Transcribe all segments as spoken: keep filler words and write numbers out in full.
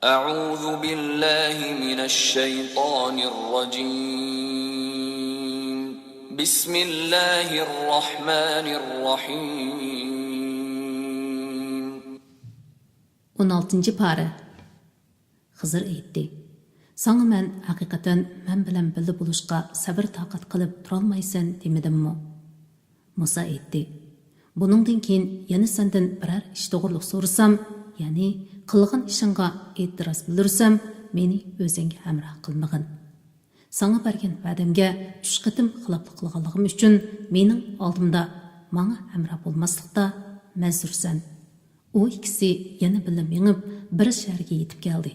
أعوذ بالله من الشيطان الرجيم. بسم الله الرحمن الرحيم. ئون ئالتىنچى پارە. خىزىر ئېيتتى: ساڭا مەن ھەقىقەتەن مەن بىلەن بىللە بولۇشقا سەۋر-تاقەت قىلىپ تۇرالمايسەن دېمىدىممۇ؟ مۇسا ئېيتتى: بۇنىڭدىن كېيىن يەنە سەندىن بىرەر ئىش توغرۇلۇق سورىسام، يەنى قىلغان ئىشىڭغا ئېتىراز بىلدۈرسەم، مېنى ئۆزۈڭگە ھەمراھ قىلمىغىن. ساڭا بەرگەن ۋەدەمگە ئۈچ قېتىم خىلاپلىق قىلغانلىقىم ئۈچۈن مېنىڭ ئالدىمدا ماڭا ھەمراھ بولماسلىقتا مەززۇرسەن. ئۇ ئىككىسى يەنە بىللە مېڭىپ، بىر شەھەرگە يېتىپ كەلدى.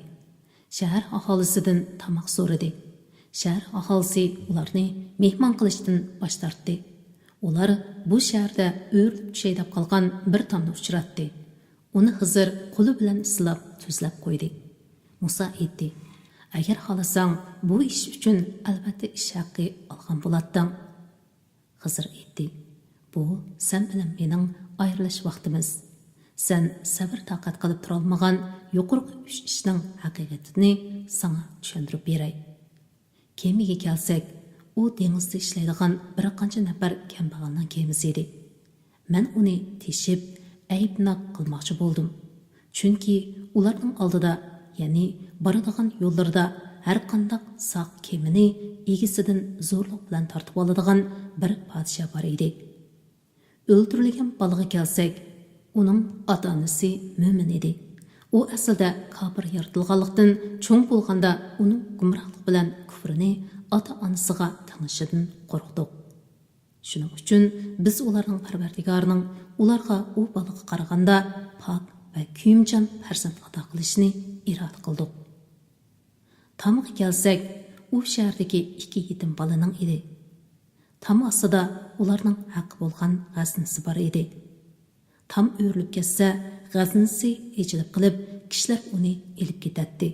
شەھەر ئاھالىسىدىن تاماق سورىدى. شەھەر ئاھالىسى ئۇلارنى مېھمان قىلىشتىن باش تارتتى. ئۇلار بۇ شەھەردە ئۆرۈلۈپ چۈشەي دەپ قالغان بىر تامنى ئۇچراتتى. ئۇنى خىزىر قولى بىلەن سىلاپ، تۈزلەپ قويدى. مۇسا ئېيتتى: ئەگەر خالىساڭ، بۇ ئىش ئۈچۈن ئەلۋەتتە ئىش ھەققى ئالغان بولاتتىڭ. خىزىر ئېيتتى: بۇ سەن بىلەن مېنىڭ ئايرىلىش ۋاقتىمىز. سەن سەۋر-تاقەت قىلىپ تۇرالمىغان يۇقىرىقى ئۈچ ئىشنىڭ ھەقىقىتىنى ساڭا چۈشەندۈرۈپ بېرەي. كېمىگە كەلسەك، ئۇ دېڭىزدا ئىشلەيدىغان بىر قانچە نەپەر كەمبەغەلنىڭ كېمىسى ئىدى. مەن ئۇنى تېشىپ، ئەيىبناك قىلماقچى بولدۇم. چۈنكى ئۇلارنىڭ ئالدىدا، يەنى بارىدىغان يوللىرىدا ھەرقانداق ساق كېمىنى ئىگىسىدىن زورلۇق بىلەن تارتىۋالىدىغان بىر پادىشاھ بار ئىدى. ئۆلتۈرۈلگەن بالىغا كەلسەك، ئۇنىڭ ئاتا-ئانىسى مۆمىن ئىدى. ئۇ ئەسلىدە كاپىر يارىتىلغانلىقتىن، چوڭ بولغاندا ئۇنىڭ گۇمراھلىق بىلەن كۇفرىنى ئاتا-ئانىسىغا تېڭىشىدىن قورقتۇق. شۇنىڭ ئۈچۈن بىز ئۇلارنىڭ پەرۋەردىگارىنىڭ ئۇلارغا ئۇ بالىغا قارىغاندا پاك ۋە كۆيۈمچان پەرزەنت ئاتا قىلىشىنى ئىرادە قىلدۇق. تامغا كەلسەك، ئۇ شەھەردىكى ئىككى يېتىم بالىنىڭ ئىدى. تام ئاستىدا ئۇلارنىڭ ھەققى بولغان غەزنىسى بار ئىدى. تام ئۆرۈلۈپ كەتسە، غەزنىسى ئېچىلىپ قېلىپ، كىشىلەر ئۇنى ئېلىپ كېتەتتى.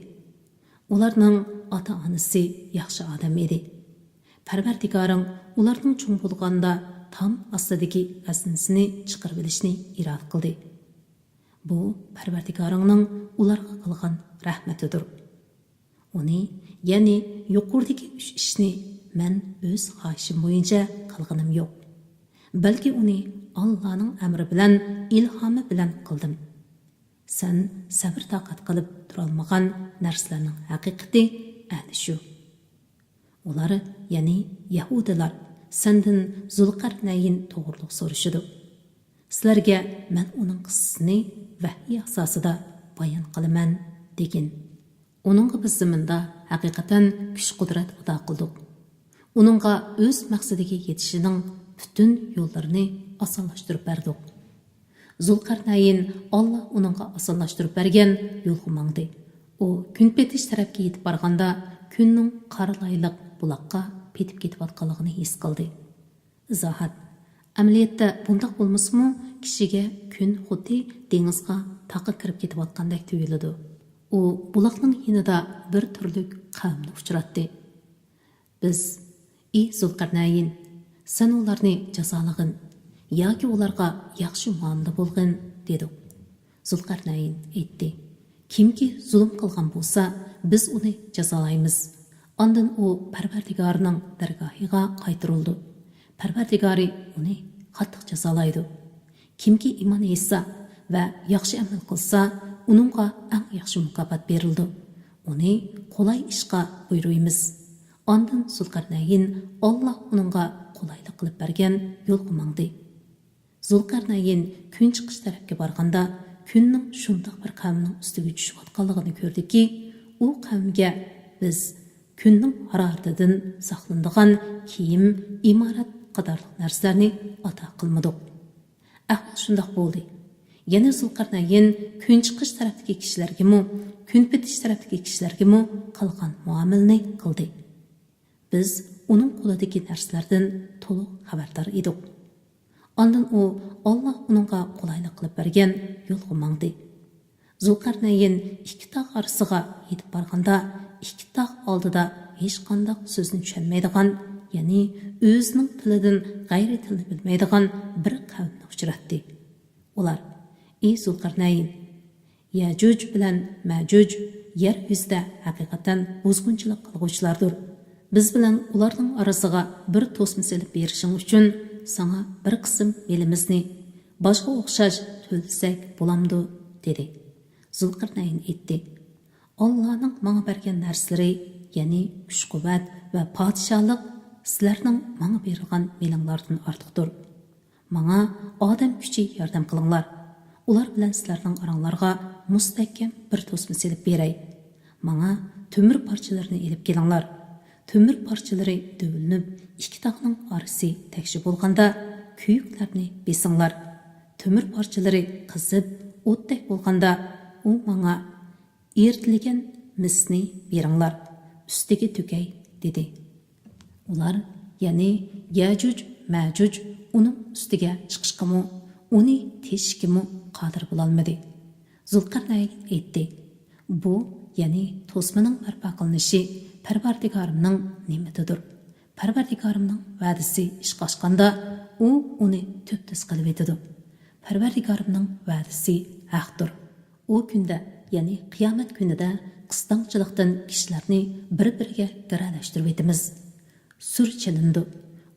ئۇلارنىڭ ئاتا-ئانىسى ياخشى ئادەم ئىدى. پەرۋەردىگارىڭ ئۇلارنىڭ چوڭ بولغاندا تام ئاستىدىكى غەزنىسىنى چىقىرىۋېلىشنى ئىرادە قىلدى. بۇ پەرۋەردىگارىڭنىڭ ئۇلارغا قىلغان رەھمىتىدۇر. ئۇنى، يەنى يۇقىرىدىكى ئۈچ ئىشنى مەن ئۆز خاھىشىم بويىچە قىلغىنىم يوق. بەلكى ئۇنى ئاللانىڭ ئەمرى بىلەن، ئىلھامى بىلەن قىلدىم. سەن سەۋر-تاقەت قىلىپ تۇرالمىغان نەرسىلەرنىڭ ھەقىقىتى ئەنە شۇ. ئۇلار، يەنى يەھۇدىيلار، سەندىن زۇلقەرنەيىن توغرۇلۇق سورىشىدۇ. سىلەرگە مەن ئۇنىڭ قىسسىسىنى ۋەھىي ئاساسىدا بايان قىلىمەن، دېگىن. ئۇنىڭغا بىز زېمىندا ھەقىقەتەن كۈچ-قۇدرەت ئاتا قىلدۇق. ئۇنىڭغا ئۆز مەقسىتىگە يېتىشىنىڭ پۈتۈن يوللىرىنى ئاسانلاشتۇرۇپ بەردۇق. زۇلقەرنەيىن ئاللا ئۇنىڭغا ئاسانلاشتۇرۇپ بەرگەن يولغا ماڭدى. ئۇ كۈن پېتىش تەرەپكە يېتىپ بارغاندا، كۈننىڭ قارا لايلىق بۇلاققا پېتىپ كېتىۋاتقانلىقىنى ھېس قىلدى. ئىزاھات: ئەمەلىيەتتە بۇنداق بولمىسىمۇ، كىشىگە كۈن خۇددى دېڭىزغا تاغقا كىرىپ كېتىۋاتقاندەك تۇيۇلىدۇ. ئۇ بۇلاقنىڭ يېنىدا بىر تۈرلۈك قەۋمنى ئۇچراتتى. بىز: ئى زۇلقەرنەيىن، سەن ئۇلارنى جازالىغىن ياكى ئۇلارغا ياخشى مۇئامىلە بولغىن، دېدۇق. زۇلقەرنەيىن ئېيتتى: كىمكى زۇلۇم قىلغان بولسا، بىز ئۇنى جازالايمىز. ئاندىن ئۇ پەرۋەردىگارىنىڭ دەرگاھىغا قايتۇرۇلىدۇ. پەرۋەردىگارى ئۇنى قاتتىق جازالايدۇ. كىمكى ئىمان ئېيتسا ۋە ياخشى ئەمەل قىلسا، ئۇنىڭغا ئەڭ ياخشى مۇكاپات بېرىلىدۇ. ئۇنى قولاي ئىشقا بۇيرۇيمىز. ئاندىن زۇلقەرنەيىن ئاللا ئۇنىڭغا قولايلىق قىلىپ بەرگەن يولغا ماڭدى. زۇلقەرنەيىن كۈن چىقىش تەرەپكە بارغاندا، كۈننىڭ شۇنداق بىر قەۋمنىڭ ئۈستىگە چۈشۈۋاتقانلىقىنى كۆردىكى، ئۇ قەۋمگە بىز كۈننىڭ ھارارىتىدىن ساقلىنىدىغان كىيىم، ئىمارەت قاتارلىق نەرسىلەرنى ئاتا قىلمىدۇق. ئەھۋال شۇنداق بولدى. يەنە زۇلقەرنەيىن كۈن چىقىش تەرەپتىكى كىشىلەرگىمۇ، كۈن پېتىش تەرەپتىكى كىشىلەرگىمۇ قىلغان مۇئامىلىنى قىلدى. بىز ئۇنىڭ قولىدىكى نەرسىلەردىن تولۇق خەۋەردار ئىدۇق. ئاندىن ئۇ ئاللا ئۇنىڭغا قولايلىق قىلىپ بەرگەن يولغا ماڭدى. زۇلقەرنەيىن ئىككى تاغ ئارىسىغا يېتىپ بارغاندا، ئىككى تاغ ئالدىدا ھېچقانداق سۆزنى چۈشەنمەيدىغان، يەنى ئۆزىنىڭ تىلىدىن غەيرىي تىلنى بىلمەيدىغان بىر قەۋمنى ئۇچراتتى. ئۇلار: ئى زۇلقەرنەيىن، يەجۇج بىلەن مەجۇج يەر يۈزىدە ھەقىقەتەن بۇزغۇنچىلىق قىلغۇچىلاردۇر. بىز بىلەن ئۇلارنىڭ ئارىسىغا بىر توسما سېلىپ بېرىشىڭ ئۈچۈن ساڭا بىر قىسىم مېلىمىزنى، باشقا ئوخشاش تۆلىسەك بولامدۇ؟ دېدى. زۇلقەرنەين ئېيتتى: ئاللانىڭ ماڭا بەرگەن نەرسىلىرى، يەنى كۈچ-قۇۋۋەت ۋە پادىشاھلىق سىلەرنىڭ ماڭا بېرىلغان مېلىڭلاردىن ئارتۇقتۇر. ماڭا ئادەم كۈچى ياردەم قىلىڭلار. ئۇلار بىلەن سىلەرنىڭ ئاراڭلارغا مۇستەھكەم بىر توسما سېلىپ بېرەي. ماڭا تۆمۈر پارچىلىرىنى ئېلىپ كېلىڭلار. تۆمۈر پارچىلىرى دۆۋىلىنىپ، ئىككى تاغنىڭ ئارىسى تەكشى بولغاندا، كۆيۈكلەرنى بېسىڭلار. تۆمۈر پارچىلىرى قىزىپ، ئوتتەك بولغاندا، ئۇ ماڭا ئېرىتىلگەن مىسنى بېرىڭلار، ئۈستىگە تۆكەي، دېدى. ئۇلار، يەنى يەجۇج، مەجۇج ئۇنىڭ ئۈستىگە چىقىشقىمۇ، ئۇنى تېشىشكىمۇ قادىر بولالمىدى. زۇلقەرنەين ئېيتتى: بۇ، يەنى توسمىنىڭ بەرپا قىلىنىشى پەرۋەردىگارىمنىڭ نېمىتىدۇر. پەرۋەردىگارىمنىڭ ۋەدىسى ئىشقا ئاشقاندا، ئۇ ئۇنى تۈپتۈز قىلىۋېتىدۇ. پەرۋەردىگارىمنىڭ ۋەدىسى ھەقتۇر. ئۇ كۈندە، يەنى قىيامەت كۈنىدە قىستاڭچىلىقتىن كىشىلەرنى بىر-بىرىگە گىرەلەشتۈرۈۋېتىمىز. سۈر چېلىنىدۇ.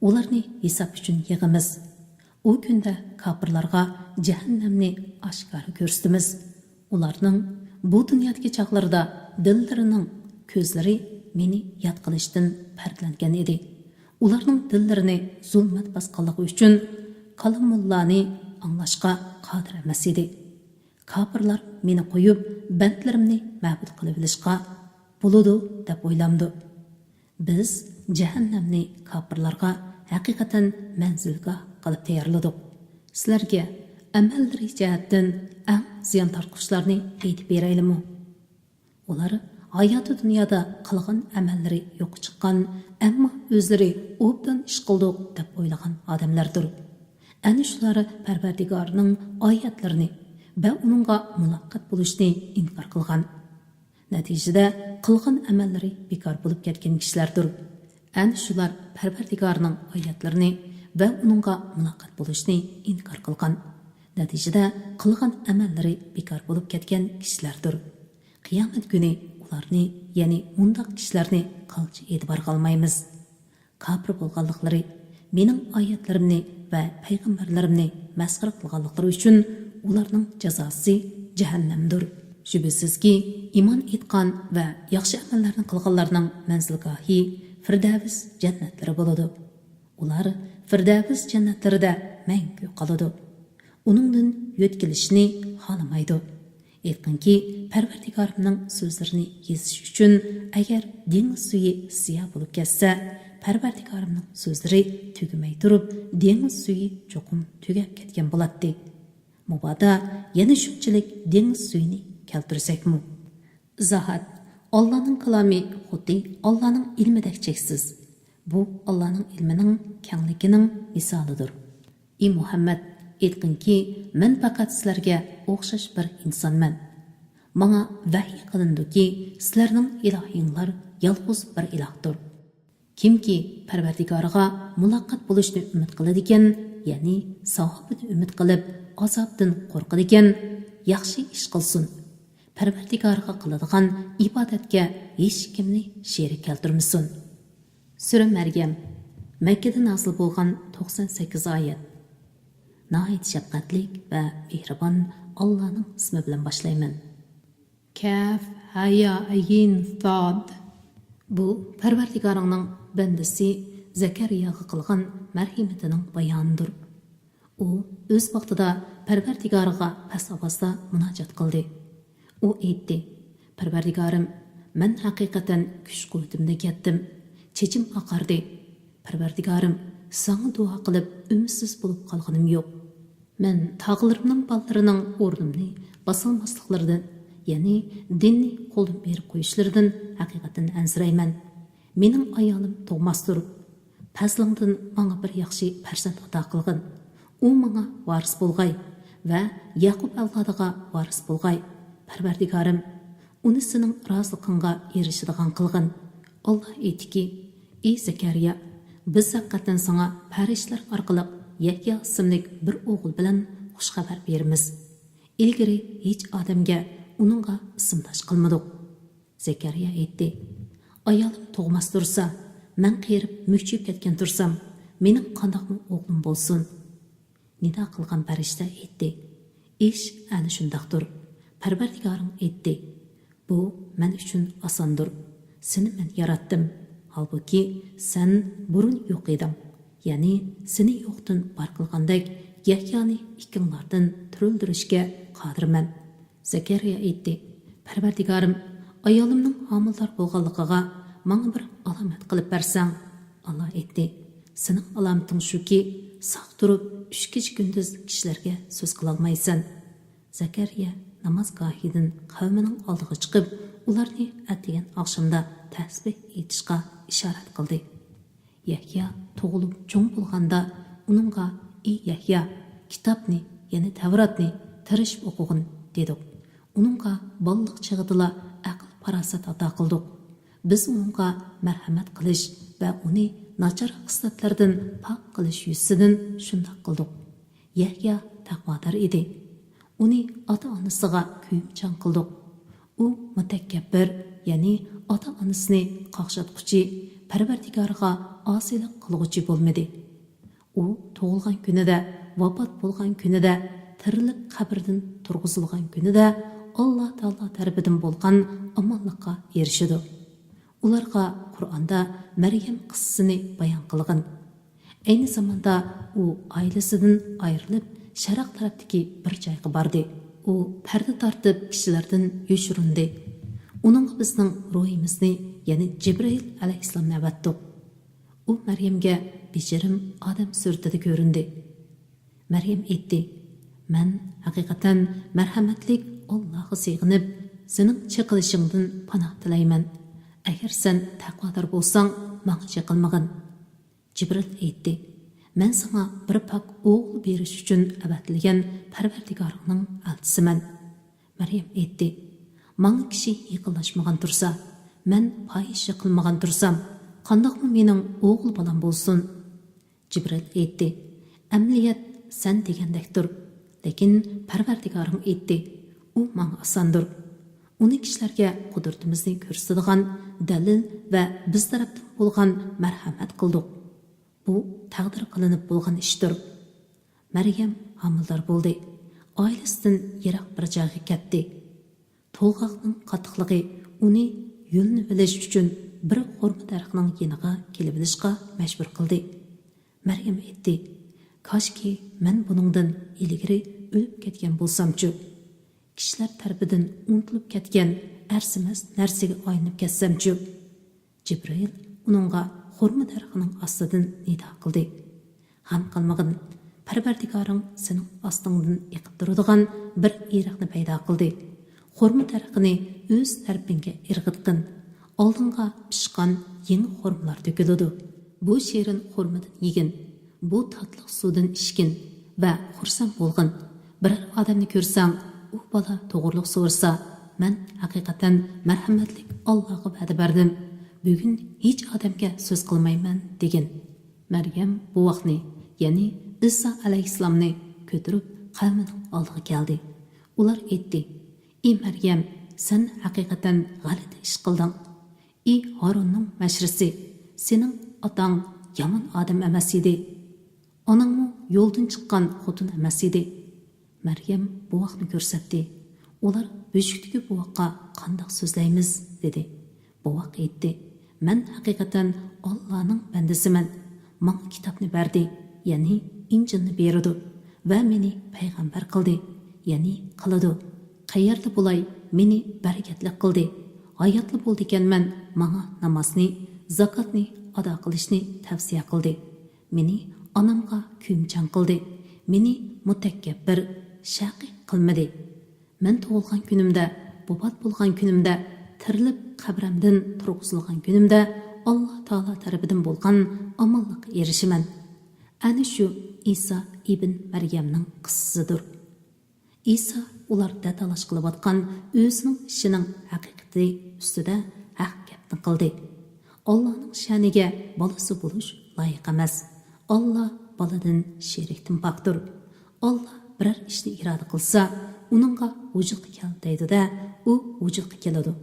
ئۇلارنى ھېساب ئۈچۈن يىغىمىز. ئۇ كۈندە كاپىرلارغا جەھەننەمنى ئاشكارا كۆرسىتىمىز. ئۇلارنىڭ بۇ دۇنيادىكى چاغلىرىدا دىللىرىنىڭ كۆزلىرى مېنى ياد قىلىشتىن پەردىلەنگەن ئىدى. ئۇلارنىڭ دىللىرىنى زۇلمەت باسقانلىقى ئۈچۈن كالامۇللانى ئاڭلاشقا قادىر ئەمەس ئىدى. كاپىرلار مېنى قويۇپ، بەندلىرىمنى مەبۇد قىلىۋېلىشقا بولىدۇ دەپ ئويلامدۇ؟ بىز جەھەننەمنى كاپىرلارغا ھەقىقەتەن مەنزىلگاھ قىلىپ تەييارلىدۇق. سىلەرگە ئەمەللىرى جەھەتتىن ئەڭ زىيان تارتقۇچىلارنى ئېيتىپ بېرەيلىمۇ؟ ئۇلار ھاياتى دۇنيادا قىلغان ئەمەللىرى يوققا چىققان، ئەمما ئۆزلىرى ئوبدان ئىش قىلدۇق دەپ ئويلىغان ئادەملەردۇر. ئەنە شۇلار پەرۋەردىگارنىڭ ئايەتلىرىنى ۋە ئۇنىڭغا مۇلاقات بولۇشنى ئىنكار قىلغان. نەتىجىدە قىلغان ئەمەللىرى بىكار بولۇپ كەتكەن كىشىلەردۇر. ئەنە شۇلار پەرۋەردىگارنىڭ ئايەتلىرىنى ۋە ئۇنىڭغا مۇلاقات بولۇشنى ئىنكار قىلغان. نەتىجىدە قىلغان ئەمەللىرى بىكار بولۇپ كەتكەن كىشىلەردۇر. قىيامەت كۈنى ئۇلارنى، يەنى مۇنداق كىشىلەرنى قىلچە ئېتىبارغا ئالمايمىز. كاپىر بولغانلىقلىرى، مېنىڭ ئايەتلىرىمنى ۋە پەيغەمبەرلىرىمنى مەسخىرە قىلغانلىقلىرى ئۈچۈن ئۇلارنىڭ جازاسى جەھەننەمدۇر. شۈبھىسىزكى، ئىمان ئېيتقان ۋە ياخشى ئەمەللەرنى قىلغانلارنىڭ مەنزىلگاھى فىردەۋس جەننەتلىرى بولىدۇ. ئۇلار فىردەۋس جەننەتلىرىدە مەڭگۈ قالىدۇ. ئۇنىڭدىن يۆتكىلىشنى خالىمايدۇ. ئېيتقىنكى، پەرۋەردىگارىمنىڭ سۆزلىرىنى يېزىش ئۈچۈن ئەگەر دېڭىز سۈيى سىيا بولۇپ كەتسە، پەرۋەردىگارىمنىڭ سۆزلىرى تۈگىمەي تۇرۇپ، دېڭىز سۈيى چوقۇم تۈگەپ كەتكەن بولاتتى. مۇبادا يەنە شۇنچىلىك دېڭىز سۈيىنى كەلتۈرسەكمۇ؟ ئىزاھات: ئاللانىڭ كالامى خۇددى ئاللانىڭ ئىلمىدەك چەكسىز. بۇ ئاللانىڭ ئىلمىنىڭ كەڭلىكىنىڭ مىسالىدۇر. ئى مۇھەممەد، ئېيتقىنكى، مەن پەقەت سىلەرگە ئوخشاش بىر ئىنسانمەن. ماڭا ۋەھىي قىلىنىدۇكى، سىلەرنىڭ ئىلاھىڭلار يالغۇز بىر ئىلاھتۇر. كىمكى پەرۋەردىگارىغا مۇلاقات بولۇشنى ئۈمىد قىلىدىكەن، يەنى ساۋابىنى ئۈمىد قىلىپ، ئازابتىن قورقىدىكەن، ياخشى ئىش قىلسۇن. پەرۋەردىگارىغا قىلىدىغان ئىبادەتكە ھېچكىمنى شېرىك كەلتۈرمىسۇن. سۈرە مەريەم، مەككىدە نازىل بولغان توقسان سەككىز ئايەت. ناھايىتى شەپقەتلىك ۋە مېھرىبان ئاللانىڭ ئىسمى بىلەن باشلايمەن. كاف، ھايا، ئەيين، ساد. بۇ پەرۋەردىگارىڭنىڭ بەندىسى زەكەرىياغا قىلغان مەرھىمىتىنىڭ بايانىدۇر. ئۇ ئۆز ۋاقتىدا پەرۋەردىگارىغا پەس ئاۋازدا مۇناجات قىلدى. ئۇ ئېيتتى: پەرۋەردىگارىم، مەن ھەقىقەتەن كۈچ-قۇۋۋىتىمدىن كەتتىم، چېچىم ئاقاردى. پەرۋەردىگارىم، ساڭا دۇئا قىلىپ ئۈمىدسىز بولۇپ قالغىنىم يوق. مەن تاغىلىرىمنىڭ بالىلىرىنىڭ ئورنۇمنى باسالماسلىقلىرىدىن، يەنى دىننى قولدىن بېرىپ قويۇشلىرىدىن ھەقىقەتەن ئەنسىرەيمەن. مېنىڭ ئايالىم تۇغماستۇر. پەزلىڭدىن ماڭا بىر ياخشى پەرزەنت ئاتا قىلغىن. ئۇ ماڭا ۋارىس بولغاي ۋە يەقۇب ئەۋلادىغا ۋارىس بولغاي. پەرۋەردىگارىم، ئۇنى سېنىڭ رازىلىقىڭغا ئېرىشىدىغان قىلغىن. ئاللا ئېيتتىكى، ئى زەكەرىيا، بىز ھەقىقەتەن ساڭا پەرىشتىلەر ئارقىلىق يەھيا ئىسىملىك بىر ئوغۇل بىلەن خۇش خەۋەر بېرىمىز. ئىلگىرى ھېچ ئادەمگە ئۇنىڭغا ئىسىمداش قىلمىدۇق. زەكەرىيا ئېيتتى: ئايالىم تۇغماس تۇرسا، مەن قېرىپ مۈكچىيىپ كەتكەن تۇرسام، مېنىڭ قانداقمۇ ئوغلۇم بولسۇن؟ نىدا قىلغان پەرىشتە ئېيتتى: ئىش ئەنە شۇنداقتۇر. پەرۋەردىگارىڭ ئېيتتى: بۇ مەن ئۈچۈن ئاساندۇر. سېنى مەن ياراتتىم. ھالبۇكى، سەن بۇرۇن يوق ئىدىڭ. يەنى سېنى يوقتىن بار قىلغاندەك، يەھيانى ئىككىڭلاردىن تىرىلدۈرۈشكە قادىرمەن. زەكەرىيا ئېيتتى: پەرۋەردىگارىم، ئايالىمنىڭ ھامىلىدار بولغانلىقىغا ماڭا بىر ئالامەت قىلىپ بەرسەڭ. ئاللا ئېيتتى: سېنىڭ ئالامىتىڭ شۇكى، ساق تۇرۇپ، ئۈچ كېچە-كۈندۈز كىشىلەرگە سۆز قىلالمايسەن. زەكەرىيا نامازگاھىدىن قەۋمىنىڭ ئالدىغا چىقىپ، ئۇلارنى ئەتىگەن ئاخشامدا تەسبىھ ئېيتىشقا ئىشارەت قىلدى. يەھيا تۇغۇلۇپ چوڭ بولغاندا، ئۇنىڭغا: ئى يەھيا، كىتابنى، يەنى تەۋراتنى تىرىشىپ ئوقۇغىن، دېدۇق. ئۇنىڭغا بالىلىق چېغىدىلا ئەقىل-پاراسەت ئاتا قىلدۇق. بىز ئۇنىڭغا مەرھەمەت قىلىش ۋە ئۇنى ناچار خىسلەتلەردىن پاك قىلىش يۈزىسىدىن شۇنداق قىلدۇق. يەھيا تەقۋادار ئىدى. ئۇنى ئاتا-ئانىسىغا كۆيۈمچان قىلدۇق. ئۇ مۇتەكەببىر، يەنى ئاتا-ئانىسىنى قاقشاتقۇچى، پەرۋەردىگارىغا ئاسىيلىق قىلغۇچى بولمىدى. ئۇ تۇغۇلغان كۈنىدە، ۋاپات بولغان كۈنىدە، تىرىلىپ قەبرىدىن تۇرغۇزۇلغان كۈنىدە ئاللا تائالا تەرىپىدىن بولغان ئامانلىققا ئېرىشىدۇ. ئۇلارغا قۇرئاندا مەريەم قىسسىسىنى بايان قىلغىن. ئەينى زاماندا ئۇ ئائىلىسىدىن ئايرىلىپ، شەرق تەرەپتىكى بىر جايغا باردى. ئۇ پەردە تارتىپ كىشىلەردىن يوشۇرۇندى. ئۇنىڭغا بىزنىڭ روھىمىزنى، يەنى جىبرىئىل ئەلەيھىسسالامنى ئەۋەتتۇق. ئۇ مەريەمگە بېجىرىم ئادەم سۈرىتىدە كۆرۈندى. مەريەم ئېيتتى: مەن ھەقىقەتەن مەرھەمەتلىك ئاللاغا سېغىنىپ، سېنىڭ چېقىلىشىڭدىن پاناھ تىلەيمەن. ئەگەر سەن تەقۋادار بولساڭ، ماڭا چېقىلمىغىن. جىبرىل ئېيتتى: مەن ساڭا بىر پاك ئوغۇل بېرىش ئۈچۈن ئەۋەتىلگەن پەرۋەردىگارىڭنىڭ ئەلچىسىمەن. مەريەم ئېيتتى: ماڭا كىشى يېقىنلاشمىغان تۇرسا، مەن پاھىشە قىلمىغان تۇرسام، قانداقمۇ مېنىڭ ئوغۇل بالام بولسۇن؟ جىبرىل ئېيتتى: ئەمەلىيەت سەن دېگەندەكتۇر، لېكىن پەرۋەردىگارىڭ ئېيتتى، ئۇ ماڭا ئاساندۇر. ئۇنى كىشىلەرگە قۇدرىتىمىزنى كۆرسىتىدىغان دەلىل ۋە بىز تەرەپتىن بولغان مەرھەمەت قىلدۇق. بۇ تەقدىر قىلىنىپ بولغان ئىشتۇر. مەريەم ھامىلىدار بولدى. ئائىلىسىدىن يىراق بىر جايغا كەتتى. تولغاقنىڭ قاتتىقلىقى ئۇنى يۆلىنىۋېلىش ئۈچۈن بىر خورما دەرىخىنىڭ يېنىغا كېلىۋېلىشقا مەجبۇر قىلدى. مەريەم ئېيتتى: كاشكى مەن بۇنىڭدىن ئىلگىرى ئۆلۈپ كەتكەن بولسامچۇ؟ كىشىلەر تەرىپىدىن ئۇنتۇلۇپ كەتكەن ئەرزىمەس نەرسىگە ئايلىنىپ كەتسەمچۇ؟ جىبرىئىل ئۇنىڭغا خورما دەرىخىنىڭ ئاستىدىن نىدا قىلدى: غەم قىلمىغىن، پەرۋەردىگارىڭ سېنىڭ ئاستىڭدىن ئېقىپ تۇرىدىغان بىر ئېرىقنى پەيدا قىلدى. خورما دەرىخىنى ئۆز تەرىپىڭگە ئىرغىتقىن. ئالدىڭغا پىشقان يېڭى خورمىلار تۆكۈلىدۇ. بۇ شېرىن خورمىدىن يېگىن. بۇ تاتلىق سۇدىن ئىچكىن ۋە خۇرسەن بولغىن. بىرەر ئادەمنى كۆرسەڭ، ئۇ بالا توغرۇلۇق سورىسا، مەن ھەقىقەتەن مەرھەمەتلىك ئاللاغا ۋەدە بەردىم. بۈگۈن ھېچ ئادەمگە سۆز قىلمايمەن، دېگىن. مەريەم بوۋاقنى، يەنى ئىسا ئەلەيھىسسالامنى كۆتۈرۈپ قەۋمىنىڭ ئالدىغا كەلدى. ئۇلار ئېيتتى: ئى مەريەم، سەن ھەقىقەتەن غەلىتە ئىش قىلدىڭ. ئى ھارۇننىڭ مەشرىسى، سېنىڭ ئاتاڭ يامان ئادەم ئەمەس ئىدى. ئاناڭمۇ يولدىن چىققان خوتۇن ئەمەس ئىدى. مەريەم بوۋاقنى كۆرسەتتى. ئۇلار بۆشۈكتىكى بوۋاققا قانداق سۆزلەيمىز؟ دېدى. بوۋاق ئېيتتى: مەن ھەقىقەتەن ئاللانىڭ بەندىسىمەن. ماڭا كىتابنى بەردى، يەنى ئىنجىلنى بېرىدۇ ۋە مېنى پەيغەمبەر قىلدى، يەنى قىلىدۇ. قەيەردە بولاي، مېنى بەرىكەتلىك قىلدى. ھاياتلا بولىدىكەنمەن، ماڭا نامازنى، زاكاتنى ئادا قىلىشنى تەۋسىيە قىلدى. مېنى ئانامغا كۆيۈمچان قىلدى. مېنى مۇتەكەببىر، شەقىي قىلمىدى. مەن تۇغۇلغان كۈنۈمدە، ۋاپات بولغان كۈنۈمدە، تىرىلىپ قەبرەمدىن تۇرغۇزۇلغان كۈنۈمدە ئاللا تائالا تەرىپىدىن بولغان ئامانلىققا ئېرىشىمەن. ئەنە شۇ ئىسا ئىبن مەريەمنىڭ قىسسىسىدۇر. ئىسا ئۇلار دەتالاش قىلىۋاتقان ئۆزىنىڭ ئىشىنىڭ ھەقىقىتى ئۈستىدە ھەق گەپنى قىلدى. ئاللانىڭ شەنىگە بالىسى بولۇش لايىق ئەمەس. ئاللا بالىدىن، شېرىكتىن پاكتۇر. ئاللا بىرەر ئىشنى ئىرادە قىلسا، ئۇنىڭغا ۋۇجۇدقا كەل دەيدۇ-دە، ئۇ ۋۇجۇدقا كېلىدۇ.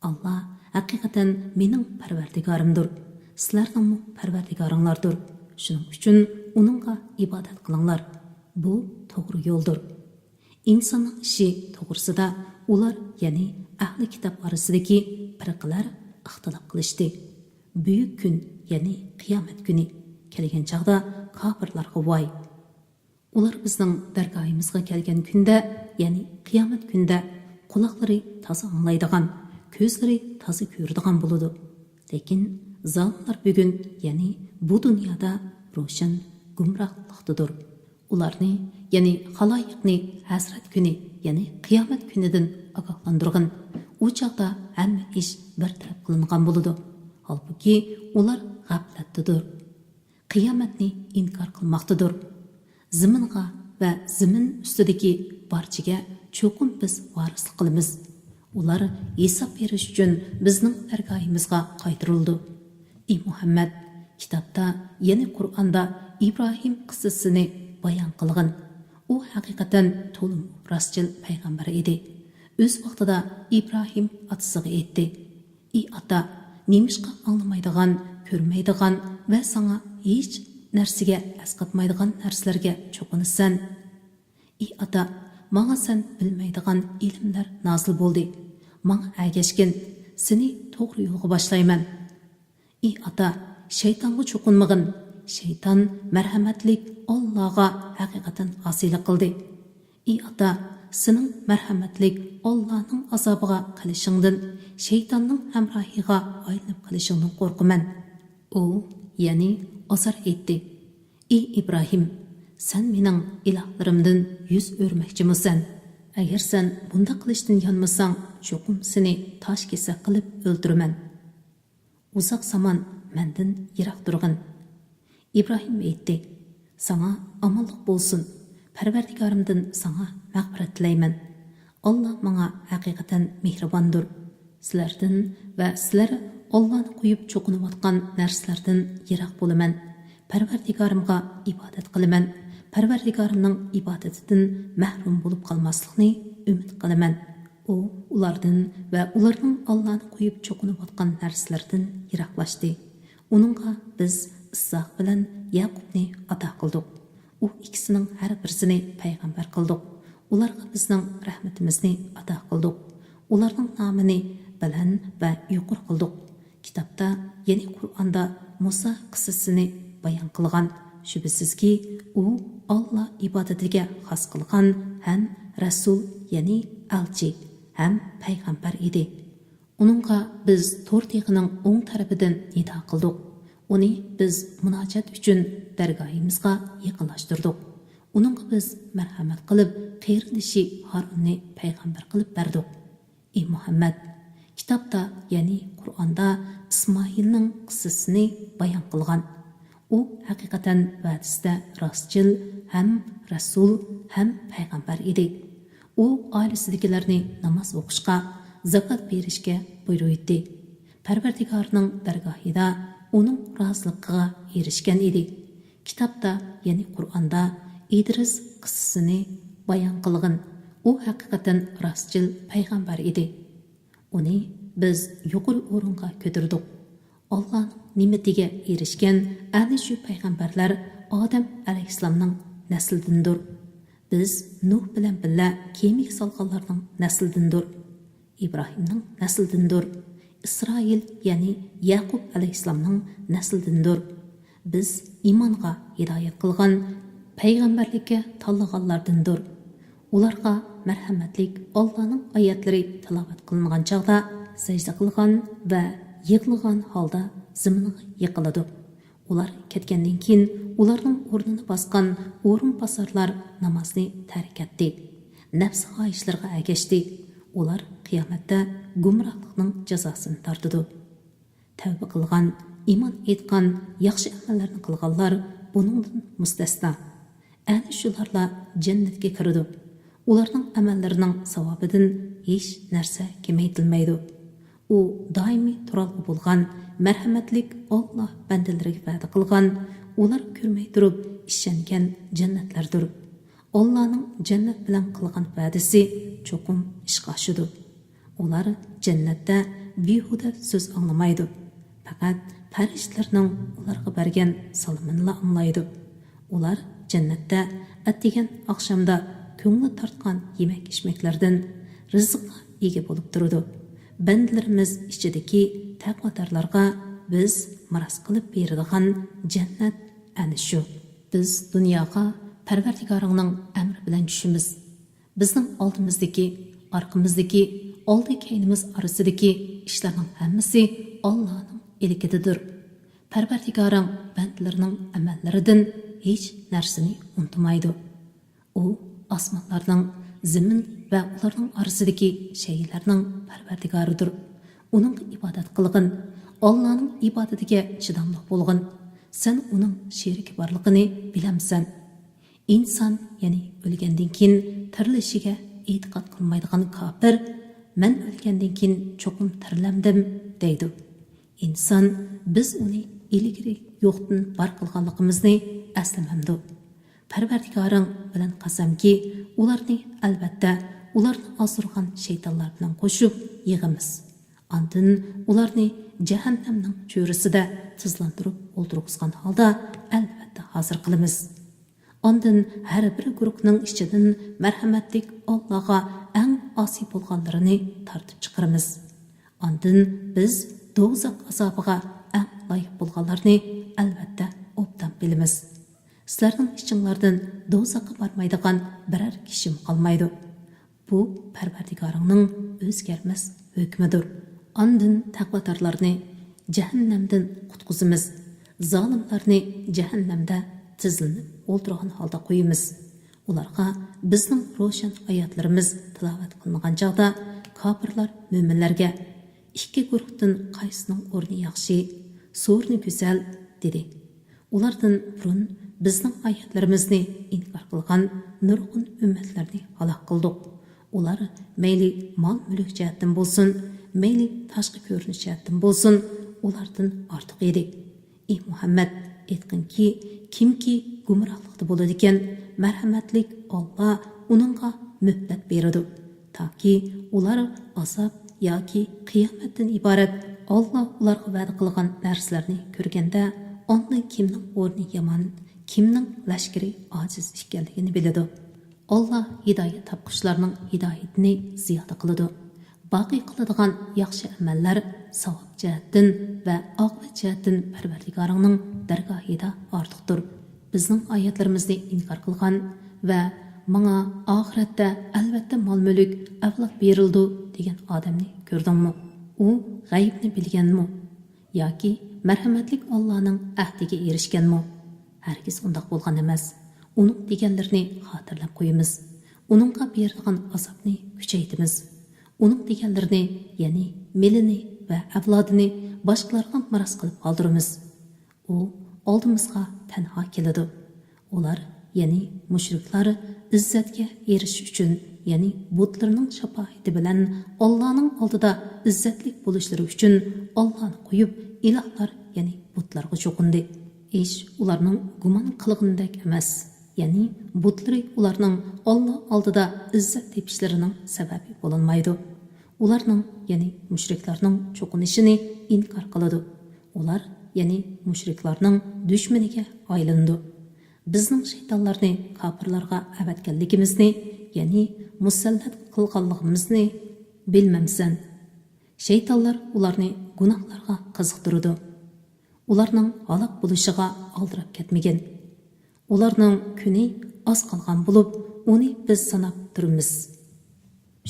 ئاللا ھەقىقەتەن مېنىڭ پەرۋەردىگارىمدۇر، سىلەرنىڭمۇ پەرۋەردىگارىڭلاردۇر. شۇنىڭ ئۈچۈن ئۇنىڭغا ئىبادەت قىلىڭلار. بۇ توغرا يولدۇر. ئىنساننىڭ ئىشى توغرىسىدا ئۇلار، يەنى ئەھلى كىتاب ئارىسىدىكى پىرقىلەر ئىختىلاپ قىلىشتى. بۈيۈك كۈن، يەنى قىيامەت كۈنى كەلگەن چاغدا كاپىرلارغا ۋاي! ئۇلار بىزنىڭ دەرگاھىمىزغا كەلگەن كۈندە، يەنى قىيامەت كۈندە قۇلاقلىرى تازا ئاڭلايدىغان، كۆزلىرى تازا كۆرىدىغان بولىدۇ. لېكىن زالىملار بۈگۈن، يەنى بۇ دۇنيادا روشەن گۇمراھلىقتىدۇر. ئۇلارنى، يەنى خالايىقنى ھەسرەت كۈنى، يەنى قىيامەت كۈنىدىن ئاگاھلاندۇرغىن. ئۇ چاغدا ھەممە ئىش بىر تەرەپ قىلىنغان بولىدۇ. ھالبۇكى، ئۇلار غەپلەتتىدۇر. قىيامەتنى ئىنكار قىلماقتىدۇر. زېمىنغا ۋە زېمىن ئۈستىدىكى بارچىگە چوقۇم بىز ۋارىسلىق قىلىمىز. ئۇلار ھېساب بېرىش ئۈچۈن بىزنىڭ دەرگاھىمىزغا قايتۇرۇلىدۇ. ئى مۇھەممەد، كىتابتا، يەنى قۇرئاندا ئىبراھىم قىسسىسىنى بايان قىلغىن. ئۇ ھەقىقەتەن تولىمۇ راستچىل پەيغەمبەر ئىدى. ئۆز ۋاقتىدا ئىبراھىم ئاتىسىغا ئېيتتى: ئى ئاتا، نېمىشقا ئاڭلىمايدىغان، كۆرمەيدىغان ۋە ساڭا ھېچ نەرسىگە ئەسقاتمايدىغان نەرسىلەرگە چوقۇنىسەن؟ ئى ئاتا، ماڭا سەن بىلمەيدىغان ئىلىملەر نازىل بولدى. ماڭا ئەگەشكىن، سېنى توغرا يولغا باشلايمەن. ئى ئاتا، شەيتانغا چوقۇنمىغىن. شەيتان مەرھەمەتلىك ئاللاغا ھەقىقەتەن ئاسىيلىق قىلدى. ئى ئاتا، سېنىڭ مەرھەمەتلىك ئاللانىڭ ئازابىغا قېلىشىڭدىن، شەيتاننىڭ ھەمراھىغا ئايلىنىپ قېلىشىڭدىن قورقىمەن. ئۇ، يەنى ئازار ئېيتتى: ئى ئىبراھىم، سەن مېنىڭ ئىلاھلىرىمدىن يۈز ئۆرمەكچىمۇسەن؟ ئەگەر سەن بۇنداق قىلىشتىن يانمىساڭ، چوقۇم سېنى تاش كېسەك قىلىپ ئۆلتۈرىمەن. ئۇزاق زامان مەندىن يىراق تۇرغىن. ئىبراھىم ئېيتتى: ساڭا ئامانلىق بولسۇن، پەرۋەردىگارىمدىن ساڭا مەغپىرەت تىلەيمەن. ئاللا ماڭا ھەقىقەتەن مېھرىباندۇر. سىلەردىن ۋە سىلەر ئاللانى قويۇپ چوقۇنۇۋاتقان نەرسىلەردىن يىراق بولىمەن. پەرۋەردىگارىمغا ئىبادەت قىلىمەن. پەرۋەردىگارىمنىڭ ئىبادىتىدىن مەھرۇم بولۇپ قالماسلىقنى ئۈمىد قىلىمەن. ئۇ ئۇلاردىن ۋە ئۇلارنىڭ ئاللانى قويۇپ چوقۇنۇۋاتقان نەرسىلىرىدىن يىراقلاشتى. ئۇنىڭغا بىز ئىسھاق بىلەن يەقۇبنى ئاتا قىلدۇق. ئۇ ئىككىسىنىڭ ھەر بىرسىنى پەيغەمبەر قىلدۇق. ئۇلارغا بىزنىڭ رەھمىتىمىزنى ئاتا قىلدۇق. ئۇلارنىڭ نامىنى بەلەن ۋە يۇقىرى قىلدۇق. كىتابتا، يەنى قۇرئاندا مۇسا قىسسىسىنى بايان قىلغان. شۈبھىسىزكى، ئۇ ئاللا ئىبادىتىگە خاس قىلغان ھەم رەسۇل، يەنى ئەلچى ھەم پەيغەمبەر ئىدى. ئۇنىڭغا بىز تور تېغىنىڭ ئوڭ تەرىپىدىن نىدا قىلدۇق. ئۇنى بىز مۇناجات ئۈچۈن دەرگاھىمىزغا يېقىنلاشتۇردۇق. ئۇنىڭغا بىز مەرھەمەت قىلىپ، قېرىندىشى ھارۇننى پەيغەمبەر قىلىپ بەردۇق. ئى مۇھەممەد، كىتابتا، يەنى قۇرئاندا ئىسمائىلنىڭ قىسسىسىنى بايان قىلغان. ئۇ ھەقىقەتەن ۋەدىسىدە راستچىل ھەم رەسۇل ھەم پەيغەمبەر ئىدى. ئۇ ئائىلىسىدىكىلەرنى ناماز ئوقۇشقا، زاكات بېرىشكە بۇيرۇيتتى. پەرۋەردىگارىنىڭ دەرگاھىدا ئۇنىڭ رازىلىقىغا ئېرىشكەن ئىدى. كىتابتا، يەنى قۇرئاندا ئىدرىس قىسسىسىنى بايان قىلغىن. ئۇ ھەقىقەتەن راستچىل پەيغەمبەر ئىدى. ئۇنى بىز يۇقىرى ئورۇنغا كۆتۈردۇق. ئاللانىڭ نېمىتىگە ئېرىشكەن ئەنە شۇ پەيغەمبەرلەر ئادەم ئەلەيھىسسالامنىڭ نەسلىدىندۇر. بىز نۇھ بىلەن بىللە كېمىگە سالغانلارنىڭ نەسلىدىندۇر. ئىبراھىمنىڭ نەسلىدىندۇر. ئىسرائىل، يەنى يەقۇب ئەلەيھىسسالامنىڭ نەسلىدىندۇر. بىز ئىمانغا ھىدايەت قىلغان، پەيغەمبەرلىككە تاللىغانلاردىندۇر. ئۇلارغا مەرھەمەتلىك ئاللانىڭ ئايەتلىرى تىلاۋەت قىلىنغان چاغدا سەجدە قىلغان ۋە يىغلىغان ھالدا زېمىنغا يىقىلىدۇ. ئۇلار كەتكەندىن كېيىن ئۇلارنىڭ ئورنىنى باسقان ئورۇنباسارلار نامازنى تەرك ئەتتى، نەپسى خاھىشلىرىغا ئەگەشتى. ئۇلار قىيامەتتە گۇمراھلىقنىڭ جازاسىنى تارتىدۇ. تەۋبە قىلغان، ئىمان ئېيتقان، ياخشى ئەمەللەرنى قىلغانلار بۇنىڭدىن مۇستەسنا. ئەنە شۇلارلا جەننەتكە كىرىدۇ. ئۇلارنىڭ ئەمەللىرىنىڭ ساۋابىدىن ھېچ نەرسە كېمەيتىلمەيدۇ. ئۇ دائىمىي تۇرالغۇ بولغان، مەرھەمەتلىك ئاللا بەندىلىرىگە ۋەدە قىلغان، ئۇلار كۆرمەي تۇرۇپ ئىشەنگەن جەننەتلەردۇر. ئاللانىڭ جەننەت بىلەن قىلغان ۋەدىسى چوقۇم ئىشقا ئاشىدۇ. ئۇلار جەننەتتە بىھۇدە سۆز ئاڭلىمايدۇ. پەقەت پەرىشتىلەرنىڭ ئۇلارغا بەرگەن سالىمىنىلا ئاڭلايدۇ. ئۇلار جەننەتتە ئەتىگەن ئاخشامدا كۆڭلى تارتقان يېمەك-ئىچمەكلەردىن رىزىققا ئىگە بولۇپ تۇرىدۇ. بەندىلىرىمىز ئىچىدىكى تەقۋادارلارغا بىز مىراس قىلىپ بېرىدىغان جەننەت ئەنە شۇ. بىز دۇنياغا پەرۋەردىگارىڭنىڭ ئەمرى بىلەن چۈشىمىز. بىزنىڭ ئالدىمىزدىكى، ئارقىمىزدىكى، ئالدى كەينىمىز ئارىسىدىكى ئىشلارنىڭ ھەممىسى ئاللانىڭ ئىلكىدىدۇر. پەرۋەردىگارىڭ بەندىلىرىنىڭ ئەمەللىرىدىن ھېچ نەرسىنى ئۇنتۇمايدۇ. ئۇ ئاسمانلارنىڭ، زېمىن ۋە ئۇلارنىڭ ئارىسىدىكى شەيئىلەرنىڭ پەرۋەردىگارىدۇر. ئۇنىڭغا ئىبادەت قىلغىن، ئاللانىڭ ئىبادىتىگە چىداملىق بولغىن. سەن ئۇنىڭ شېرىكى بارلىقىنى بىلەمسەن؟ ئىنسان، يەنى ئۆلگەندىن كېيىن تىرىلىشىگە ئېتىقاد قىلمايدىغان كاپىر، مەن ئۆلگەندىن كېيىن چوقۇم تىرىلەمدىم، دەيدۇ. ئىنسان، بىز ئۇنى ئىلگىرى يوقتىن بار قىلغانلىقىمىزنى ئەسلىمەمدۇ؟ پەرۋەردىگارىڭ بىلەن قەسەمكى، ئۇلارنى ئەلۋەتتە ئۇلارنى ئازدۇرغان شەيتانلار بىلەن قوشۇپ يىغىمىز. ئاندىن ئۇلارنى جەھەننەمنىڭ چۆرىسىدە تىزلاندۇرۇپ ئولتۇرغۇزغان ھالدا ئەلۋەتتە ھازىر قىلىمىز. ئاندىن ھەر بىر گۇرۇھنىڭ ئىچىدىن مەرھەمەتلىك ئاللاغا ئەڭ ئاسىي بولغانلىرىنى تارتىپ چىقىرىمىز. ئاندىن بىز دوزاخ ئازابىغا ئەڭ لايىق بولغانلارنى ئەلۋەتتە ئوبدان بىلىمىز. سىلەرنىڭ ئىچىڭلاردىن دوزاخقا بارمايدىغان بىرەر كىشىمۇ قالمايدۇ. بۇ پەرۋەردىگارىڭنىڭ ئۆزگەرمەس ھۆكمىدۇر. ئاندىن تەقۋادارلارنى جەھەننەمدىن قۇتقۇزىمىز، زالىملارنى جەھەننەمدە تىزلىنىپ ئولتۇرغان ھالدا قويىمىز. ئۇلارغا بىزنىڭ روشەن ئايەتلىرىمىز تىلاۋەت قىلىنغان چاغدا، كاپىرلار مۆمىنلەرگە، «ئىككى گۇرۇھتىن قايسىنىڭ ئورنى ياخشى، سورۇنى گۈزەل؟» دېدى. ئۇلاردىن بۇرۇن بىزنىڭ ئايەتلىرىمىزنى ئىنكار قىلغان نۇرغۇن ئۈممەتلەرنى ھالاك قىلدۇق. ئۇلار مەيلى مال-مۈلۈك جەھەتتىن بولسۇن، مەيلى تاشقى كۆرۈنۈش جەھەتتىن بولسۇن، ئۇلاردىن ئارتۇق ئىدى. ئى مۇھەممەد، ئېيتقىنكى، كىمكى گۇمراھلىقتا بولىدىكەن، مەرھەمەتلىك ئاللا ئۇنىڭغا مۆھلەت بېرىدۇ، تاكى ئۇلار ئازاب ياكى قىيامەتتىن ئىبارەت ئاللا ئۇلارغا ۋەدە قىلغان نەرسىلەرنى كۆرگەندە، ئاندىن كىمنىڭ ئورنى يامان، كىمنىڭ لەشكىرى ئاجىز ئىكەنلىكىنى بىلىدۇ. ئاللا ھىدايەت تاپقۇچىلارنىڭ ھىدايىتىنى زىيادە قىلىدۇ. باقىي قىلىدىغان ياخشى ئەمەللەر ساۋاب جەھەتتىن ۋە ئاقىۋەت جەھەتتىن پەرۋەردىگارىڭنىڭ دەرگاھىدا ئارتۇقتۇر. بىزنىڭ ئايەتلىرىمىزنى ئىنكار قىلغان ۋە «ماڭا ئاخىرەتتە ئەلۋەتتە مال-مۈلۈك، ئەۋلاد بېرىلىدۇ» دېگەن ئادەمنى كۆردۈڭمۇ؟ ئۇ غەيىبنى بىلگەنمۇ؟ ياكى مەرھەمەتلىك ئاللانىڭ ئەھدىگە ئېرىشكەنمۇ؟ ھەرگىز ئۇنداق بولغان ئەمەس. ئۇنىڭ دېگەنلىرىنى خاتىرىلەپ قويىمىز. ئۇنىڭغا بېرىدىغان ئازابنى كۈچەيتىمىز. ئۇنىڭ دېگەنلىرىنى، يەنى مېلىنى ۋە ئەۋلادىنى باشقىلارغا مىراس قىلىپ قالدۇرىمىز. ئۇ ئالدىمىزغا تەنھا كېلىدۇ. ئۇلار، يەنى مۇشرىكلار، ئىززەتكە ئېرىشىش ئۈچۈن، يەنى بۇتلىرىنىڭ شاپائىتى بىلەن ئاللانىڭ ئالدىدا ئىززەتلىك بولۇشلىرى ئۈچۈن ئاللانى قويۇپ، ئىلاھلار، يەنى بۇتلارغا چوقۇندى. ئىش ئۇلارنىڭ گۇمان قىلغىنىدەك ئەمەس. يەنى بۇتلىرى ئۇلارنىڭ ئاللا ئالدىدا ئىززەت تېپىشلىرىنىڭ سەۋەبى بولالمايدۇ. ئۇلارنىڭ، يەنى مۇشرىكلارنىڭ چوقۇنۇشىنى ئىنكار قىلىدۇ. ئۇلار، يەنى مۇشرىكلارنىڭ دۈشمىنىگە ئايلىنىدۇ. بىزنىڭ شەيتانلارنى كاپىرلارغا ئەۋەتكەنلىكىمىزنى، يەنى مۇسەللەت قىلغانلىقىمىزنى بىلمەمسەن؟ شەيتانلار ئۇلارنى گۇناھلارغا قىزىقتۇرىدۇ. ئۇلارنىڭ ھالاك بولۇشىغا ئالدىراپ كەتمىگىن. ئۇلارنىڭ كۈنى ئاز قالغان بولۇپ، ئۇنى بىز ساناپ تۇرىمىز.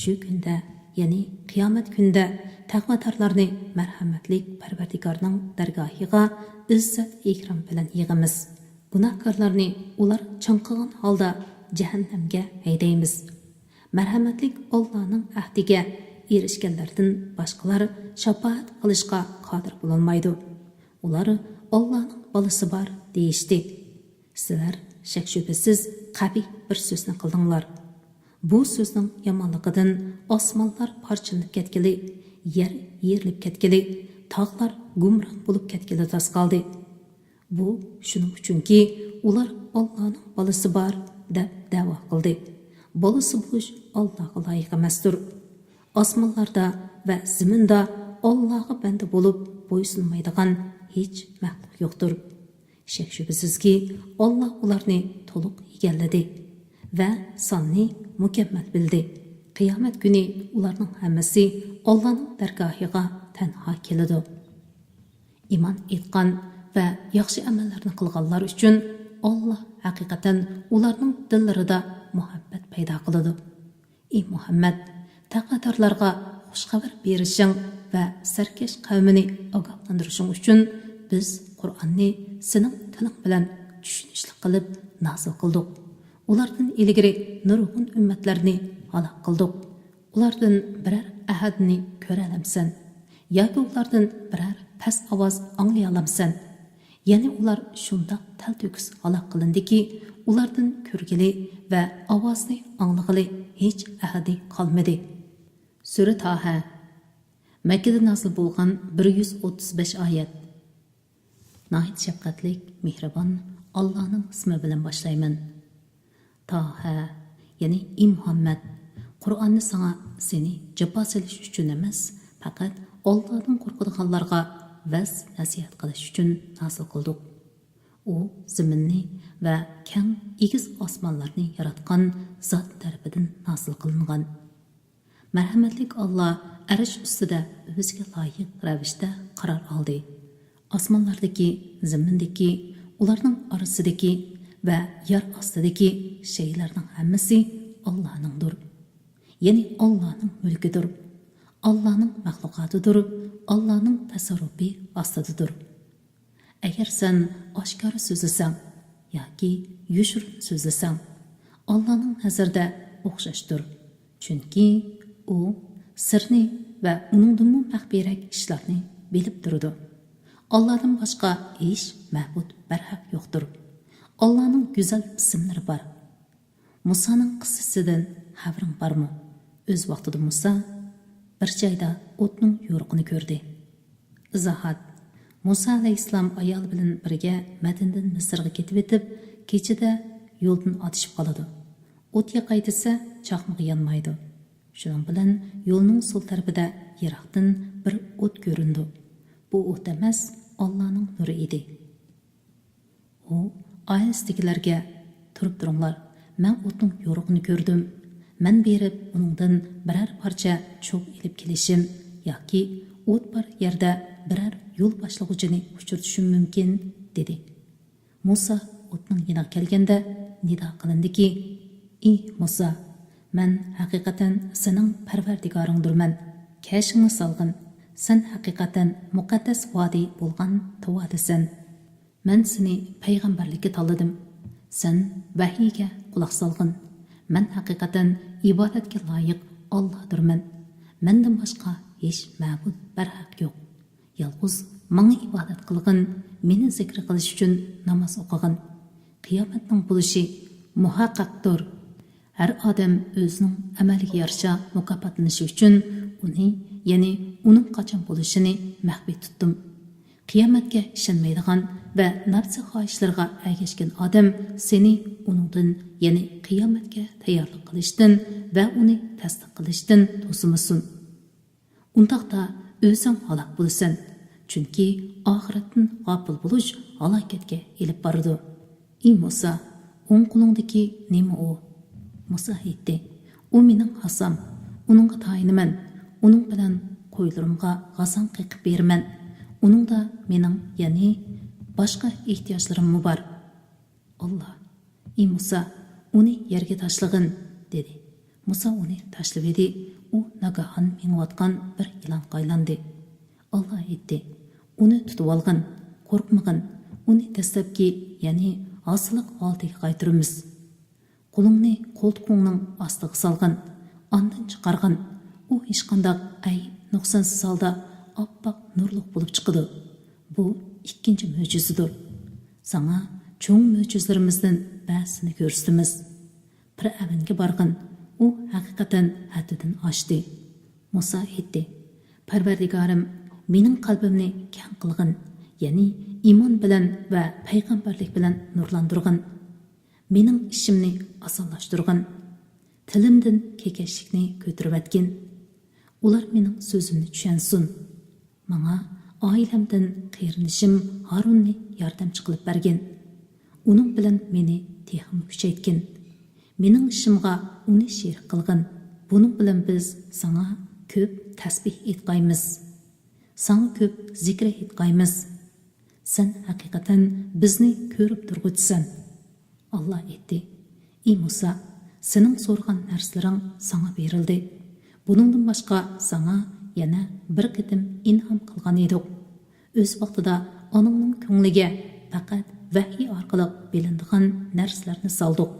شۇ كۈندە، يەنى قىيامەت كۈنىدە تەقۋادارلارنى مەرھەمەتلىك پەرۋەردىگارنىڭ دەرگاھىغا ئىززەت-ئىكرام بىلەن يىغىمىز. گۇناھكارلارنى ئۇلار چاڭقىغان ھالدا جەھەننەمگە ھەيدەيمىز. مەرھەمەتلىك ئاللانىڭ ئەھدىگە ئېرىشكەنلەردىن باشقىلار شاپائەت قىلىشقا قادىر بولالمايدۇ. ئۇلار «ئاللانىڭ بالىسى بار» دېيىشتى. سىلەر شەك-شۈبھىسىز قەبىھ بىر سۆزنى قىلدىڭلار. بۇ سۆزنىڭ يامانلىقىدىن ئاسمانلار پارچىلىنىپ كەتكىلى، يەر يېرىلىپ كەتكىلى، تاغلار گۇمران بولۇپ كەتكىلى تاس قالدى. بۇ شۇنىڭ ئۈچۈنكى، ئۇلار «ئاللانىڭ بالىسى بار» دەپ دەۋا قىلدى. بالىسى بولۇش ئاللاغا لايىق ئەمەستۇر. ئاسمانلاردا ۋە زېمىندا ئاللاغا بەندە بولۇپ بويسۇنمايدىغان ھېچ مەخلۇق يوقتۇر. شەك-شۈبھىسىزكى، ئاللا ئۇلارنى تولۇق ئىگىلىدى ۋە ساننى مۇكەممەل بىلدى. قىيامەت كۈنى ئۇلارنىڭ ھەممىسى ئاللانىڭ دەرگاھىغا تەنھا كېلىدۇ. ئىمان ئېيتقان ۋە ياخشى ئەمەللەرنى قىلغانلار ئۈچۈن ئاللا ھەقىقەتەن ئۇلارنىڭ دىللىرىدا مۇھەببەت پەيدا قىلىدۇ. ئى مۇھەممەد، تەقۋادارلارغا خۇش خەۋەر بېرىشىڭ ۋە سەركەش قەۋمىنى ئاگاھلاندۇرۇشۇڭ ئۈچۈن بىز قۇرئاننى سېنىڭ تىلىڭ بىلەن چۈشىنىشلىك قىلىپ نازىل قىلدۇق. ئۇلاردىن ئىلگىرى نۇرغۇن ئۈممەتلەرنى ھالاك قىلدۇق. ئۇلاردىن بىرەر ئەھەدنى كۆرەلەمسەن؟ ياكى ئۇلاردىن بىرەر پەس ئاۋاز ئاڭلىيالامسەن؟ يەنى ئۇلار شۇنداق تەلتۆكۈس ھالاك قىلىندىكى، ئۇلاردىن كۆرگىلى ۋە ئاۋازنى ئاڭلىغىلى ھېچ ئەھەدى قالمىدى. سۈرە تاھە. مەككىدە نازىل بولغان بىر يۈز ئوتتۇز بەش ئايەت. ناھايىتى شەپقەتلىك، مېھرىبان ئاللانىڭ ئىسمى بىلەن باشلايمەن. تاھە، يەنى ئى مۇھەممەد، قۇرئاننى ساڭا سېنى جاپا سېلىش ئۈچۈن ئەمەس، پەقەت ئاللادىن قورقىدىغانلارغا ۋەز-نەسىھەت قىلىش ئۈچۈن نازىل قىلدۇق. ئۇ زېمىننى ۋە كەڭ ئېگىز ئاسمانلارنى ياراتقان زات تەرىپىدىن نازىل قىلىنغان. مەرھەمەتلىك ئاللا ئەرش ئۈستىدە ئۆزىگە لايىق رەۋىشتە قارار ئالدى. ئاسمانلاردىكى، زېمىندىكى، ئۇلارنىڭ ئارىسىدىكى ۋە يەر ئاستىدىكى شەيئىلەرنىڭ ھەممىسى ئاللانىڭدۇر. يەنى ئاللانىڭ مۈلكىدۇر. ئاللانىڭ مەخلۇقاتىدۇر. ئاللانىڭ تەسەررۇپى ئاستىدىدۇر. ئەگەر سەن ئاشكارا سۆزلىسەڭ ياكى يوشۇرۇن سۆزلىسەڭ، ئاللانىڭ نەزىرىدە ئوخشاشتۇر. چۈنكى ئۇ سىرنى ۋە ئۇنىڭدىنمۇ مەخپىيرەك ئىشلارنى بىلىپ تۇرىدۇ. ئاللادىن باشقا ھېچ مەبۇد بەرھەق يوقتۇر. ئاللانىڭ گۈزەل ئىسىملىرى بار. مۇسانىڭ قىسسىسىدىن خەۋىرىڭ بارمۇ؟ ئۆز ۋاقتىدا مۇسا بىر جايدا ئوتنىڭ يورۇقىنى كۆردى. ئىزاھات. مۇسا ئەلەيھىسسالام ئايالى بىلەن بىرگە مەدىنىدىن مىسىرغا كېتىۋېتىپ، كېچىدە يولدىن ئادىشىپ قالىدۇ. ئوت ياقاي دېسە، چاقمىقى يانمايدۇ. شۇنىڭ بىلەن يولنىڭ سول تەرىپىدە يىراقتىن بىر ئوت كۆرۈنىدۇ. بۇ ئوت ئەمەس، ئاللانىڭ نۇرى ئىدى. ئۇ ئائىلىسىدىكىلەرگە، «تۇرۇپ تۇرۇڭلار، مەن ئوتنىڭ يورۇقىنى كۆردۈم. مەن بېرىپ ئۇنىڭدىن بىرەر پارچە چوغ ئېلىپ كېلىشىم ياكى ئوت بار يەردە بىرەر يول باشلىغۇچىنى ئۇچرىتىشىم مۇمكىن» دېدى. مۇسا ئوتنىڭ يېنىغا كەلگەندە نىدا قىلىندىكى، «ئى مۇسا، مەن ھەقىقەتەن سېنىڭ پەرۋەردىگارىڭدۇرمەن. كەشىڭنى سالغىن. سەن ھەقىقەتەن مۇقەددەس ۋادى بولغان تۇۋادىسەن. مەن سېنى پەيغەمبەرلىككە تاللىدىم. سەن ۋەھىيگە قۇلاق سالغىن. مەن ھەقىقەتەن ئىبادەتكە لايىق ئاللادۇرمەن. مەندىن باشقا ھېچ مەبۇد بەرھەق يوق. يالغۇز ماڭا ئىبادەت قىلغىن، مېنى زىكىر قىلىش ئۈچۈن ناماز ئوقۇغىن. قىيامەتنىڭ بولۇشى مۇھەققەقتۇر. ھەر ئادەم ئۆزىنىڭ ئەمەلىگە يارىشا مۇكاپاتلىنىشى ئۈچۈن ئۇنى، يەنى ئۇنىڭ قاچان بولۇشىنى مەخپىي تۇتتۇم. قىيامەتكە ئىشەنمەيدىغان ۋە نەپسى خاھىشلىرىغا ئەگەشكەن ئادەم سېنى ئۇنىڭدىن، يەنى قىيامەتكە تەييارلىق قىلىشتىن ۋە ئۇنى تەستىق قىلىشتىن توسىمىسۇن. ئۇنداقتا ئۆزۈڭ ھالاك بولىسەن، چۈنكى ئاخىرەتتىن غاپىل بولۇش ھالاكەتكە ئېلىپ بارىدۇ. ئى مۇسا، ئوڭ قولۇڭدىكى نېمە ئۇ؟ مۇسا ئېيتتى، ئۇ مېنىڭ ھاسام، ئۇنىڭغا تايىنىمەن، ئۇنىڭ بىلەن قويلىرىمغا غازاڭ قېقىپ بېرىمەن، ئۇنىڭدا مېنىڭ، يەنى باشقا ئېھتىياجلىرىممۇ بار. ئاللا، ئى مۇسا، ئۇنى يەرگە تاشلىغىن، دېدى. مۇسا ئۇنى تاشلىۋىدى، ئۇ ناگاھان مېڭىۋاتقان بىر يىلانغا ئايلاندى. ئاللا ئېيتتى، ئۇنى تۇتۇۋالغىن، قورقمىغىن، ئۇنى دەسلەپكى، يەنى ھاسىللىق ھالىتىگە قايتۇرىمىز. قولۇڭنى قولتۇقۇڭنىڭ ئاستىغا سالغىن، ئاندىن چىقارغىن. ئۇ ھېچقانداق ئەيىب نۇقسانسىز ھالدا ئاپئاق نۇرلۇق بولۇپ چىقىدۇ. بۇ ئىككىنچى مۆجىزىدۇر. ساڭا چوڭ مۆجىزىلىرىمىزدىن بەزىسىنى كۆرسىتىمىز. پىرئەۋنگە بارغىن، ئۇ ھەقىقەتەن ھەددىدىن ئاشتى. مۇسا ئېيتتى، پەرۋەردىگارىم، مېنىڭ قەلبىمنى كەڭ قىلغىن، يەنى ئىمان بىلەن ۋە پەيغەمبەرلىك بىلەن نۇرلاندۇرغىن. مېنىڭ ئىشىمنى ئاسانلاشتۇرغىن. تىلىمدىن كېكەچلىكنى كۆتۈرۈۋەتكىن. ئۇلار مېنىڭ سۆزۈمنى چۈشەنسۇن. ماڭا ئائىلەمدىن قېرىندىشىم ھارۇننى ياردەمچى قىلىپ بەرگىن. ئۇنىڭ بىلەن مېنى تېخىمۇ كۈچەيتكىن. مېنىڭ ئىشىمغا ئۇنى شېرىك قىلغىن. بۇنىڭ بىلەن بىز ساڭا كۆپ تەسبىھ ئېيتقايمىز. ساڭا كۆپ زىكرى ئېيتقايمىز. سەن ھەقىقەتەن بىزنى كۆرۈپ تۇرغۇچىسەن. ئاللا ئېيتتى: ئى مۇسا، سېنىڭ سورىغان نەرسىلىرىڭ ساڭا بېرىلدى. بۇنىڭدىن باشقا ساڭا يەنە بىر قېتىم ئىنئام قىلغان ئىدۇق. ئۆز ۋاقتىدا ئاناڭنىڭ كۆڭلىگە پەقەت ۋەھىي ئارقىلىق بىلىنىدىغان نەرسىلەرنى سالدۇق.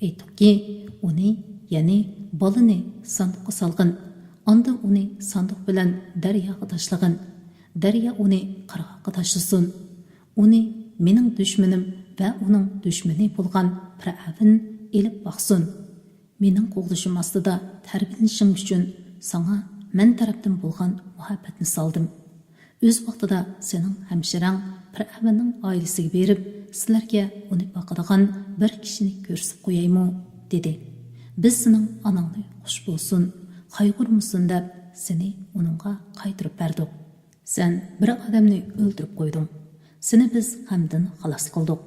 ئېيتتۇقكى، ئۇنى، يەنى بالىنى ساندۇققا سالغىن، ئاندىن ئۇنى ساندۇق بىلەن دەرياغا تاشلىغىن، دەريا ئۇنى قىرغاققا تاشلىسۇن. ئۇنى مېنىڭ دۈشمىنىم ۋە ئۇنىڭ دۈشمىنى بولغان پىرئەۋن ئېلىپ باقسۇن. مېنىڭ قوغدىشىم ئاستىدا تەربىيەلىنىشىڭ ئۈچۈن ساڭا مەن تەرەپتىن بولغان مۇھەببەتنى سالدىم. ئۆز ۋاقتىدا سېنىڭ ھەمشىرەڭ پىرئەۋننىڭ ئائىلىسىگە بېرىپ، سىلەرگە ئۇنى باقىدىغان بىر كىشىنى كۆرسىتىپ قويايمۇ؟ دېدى. بىز سېنىڭ ئاناڭنى، «خۇش بولسۇن، قايغۇرمىسۇن» دەپ، سېنى ئۇنىڭغا قايتۇرۇپ بەردۇق. سەن بىر ئادەمنى ئۆلتۈرۈپ قويدۇڭ. سېنى بىز غەمدىن خالاس قىلدۇق.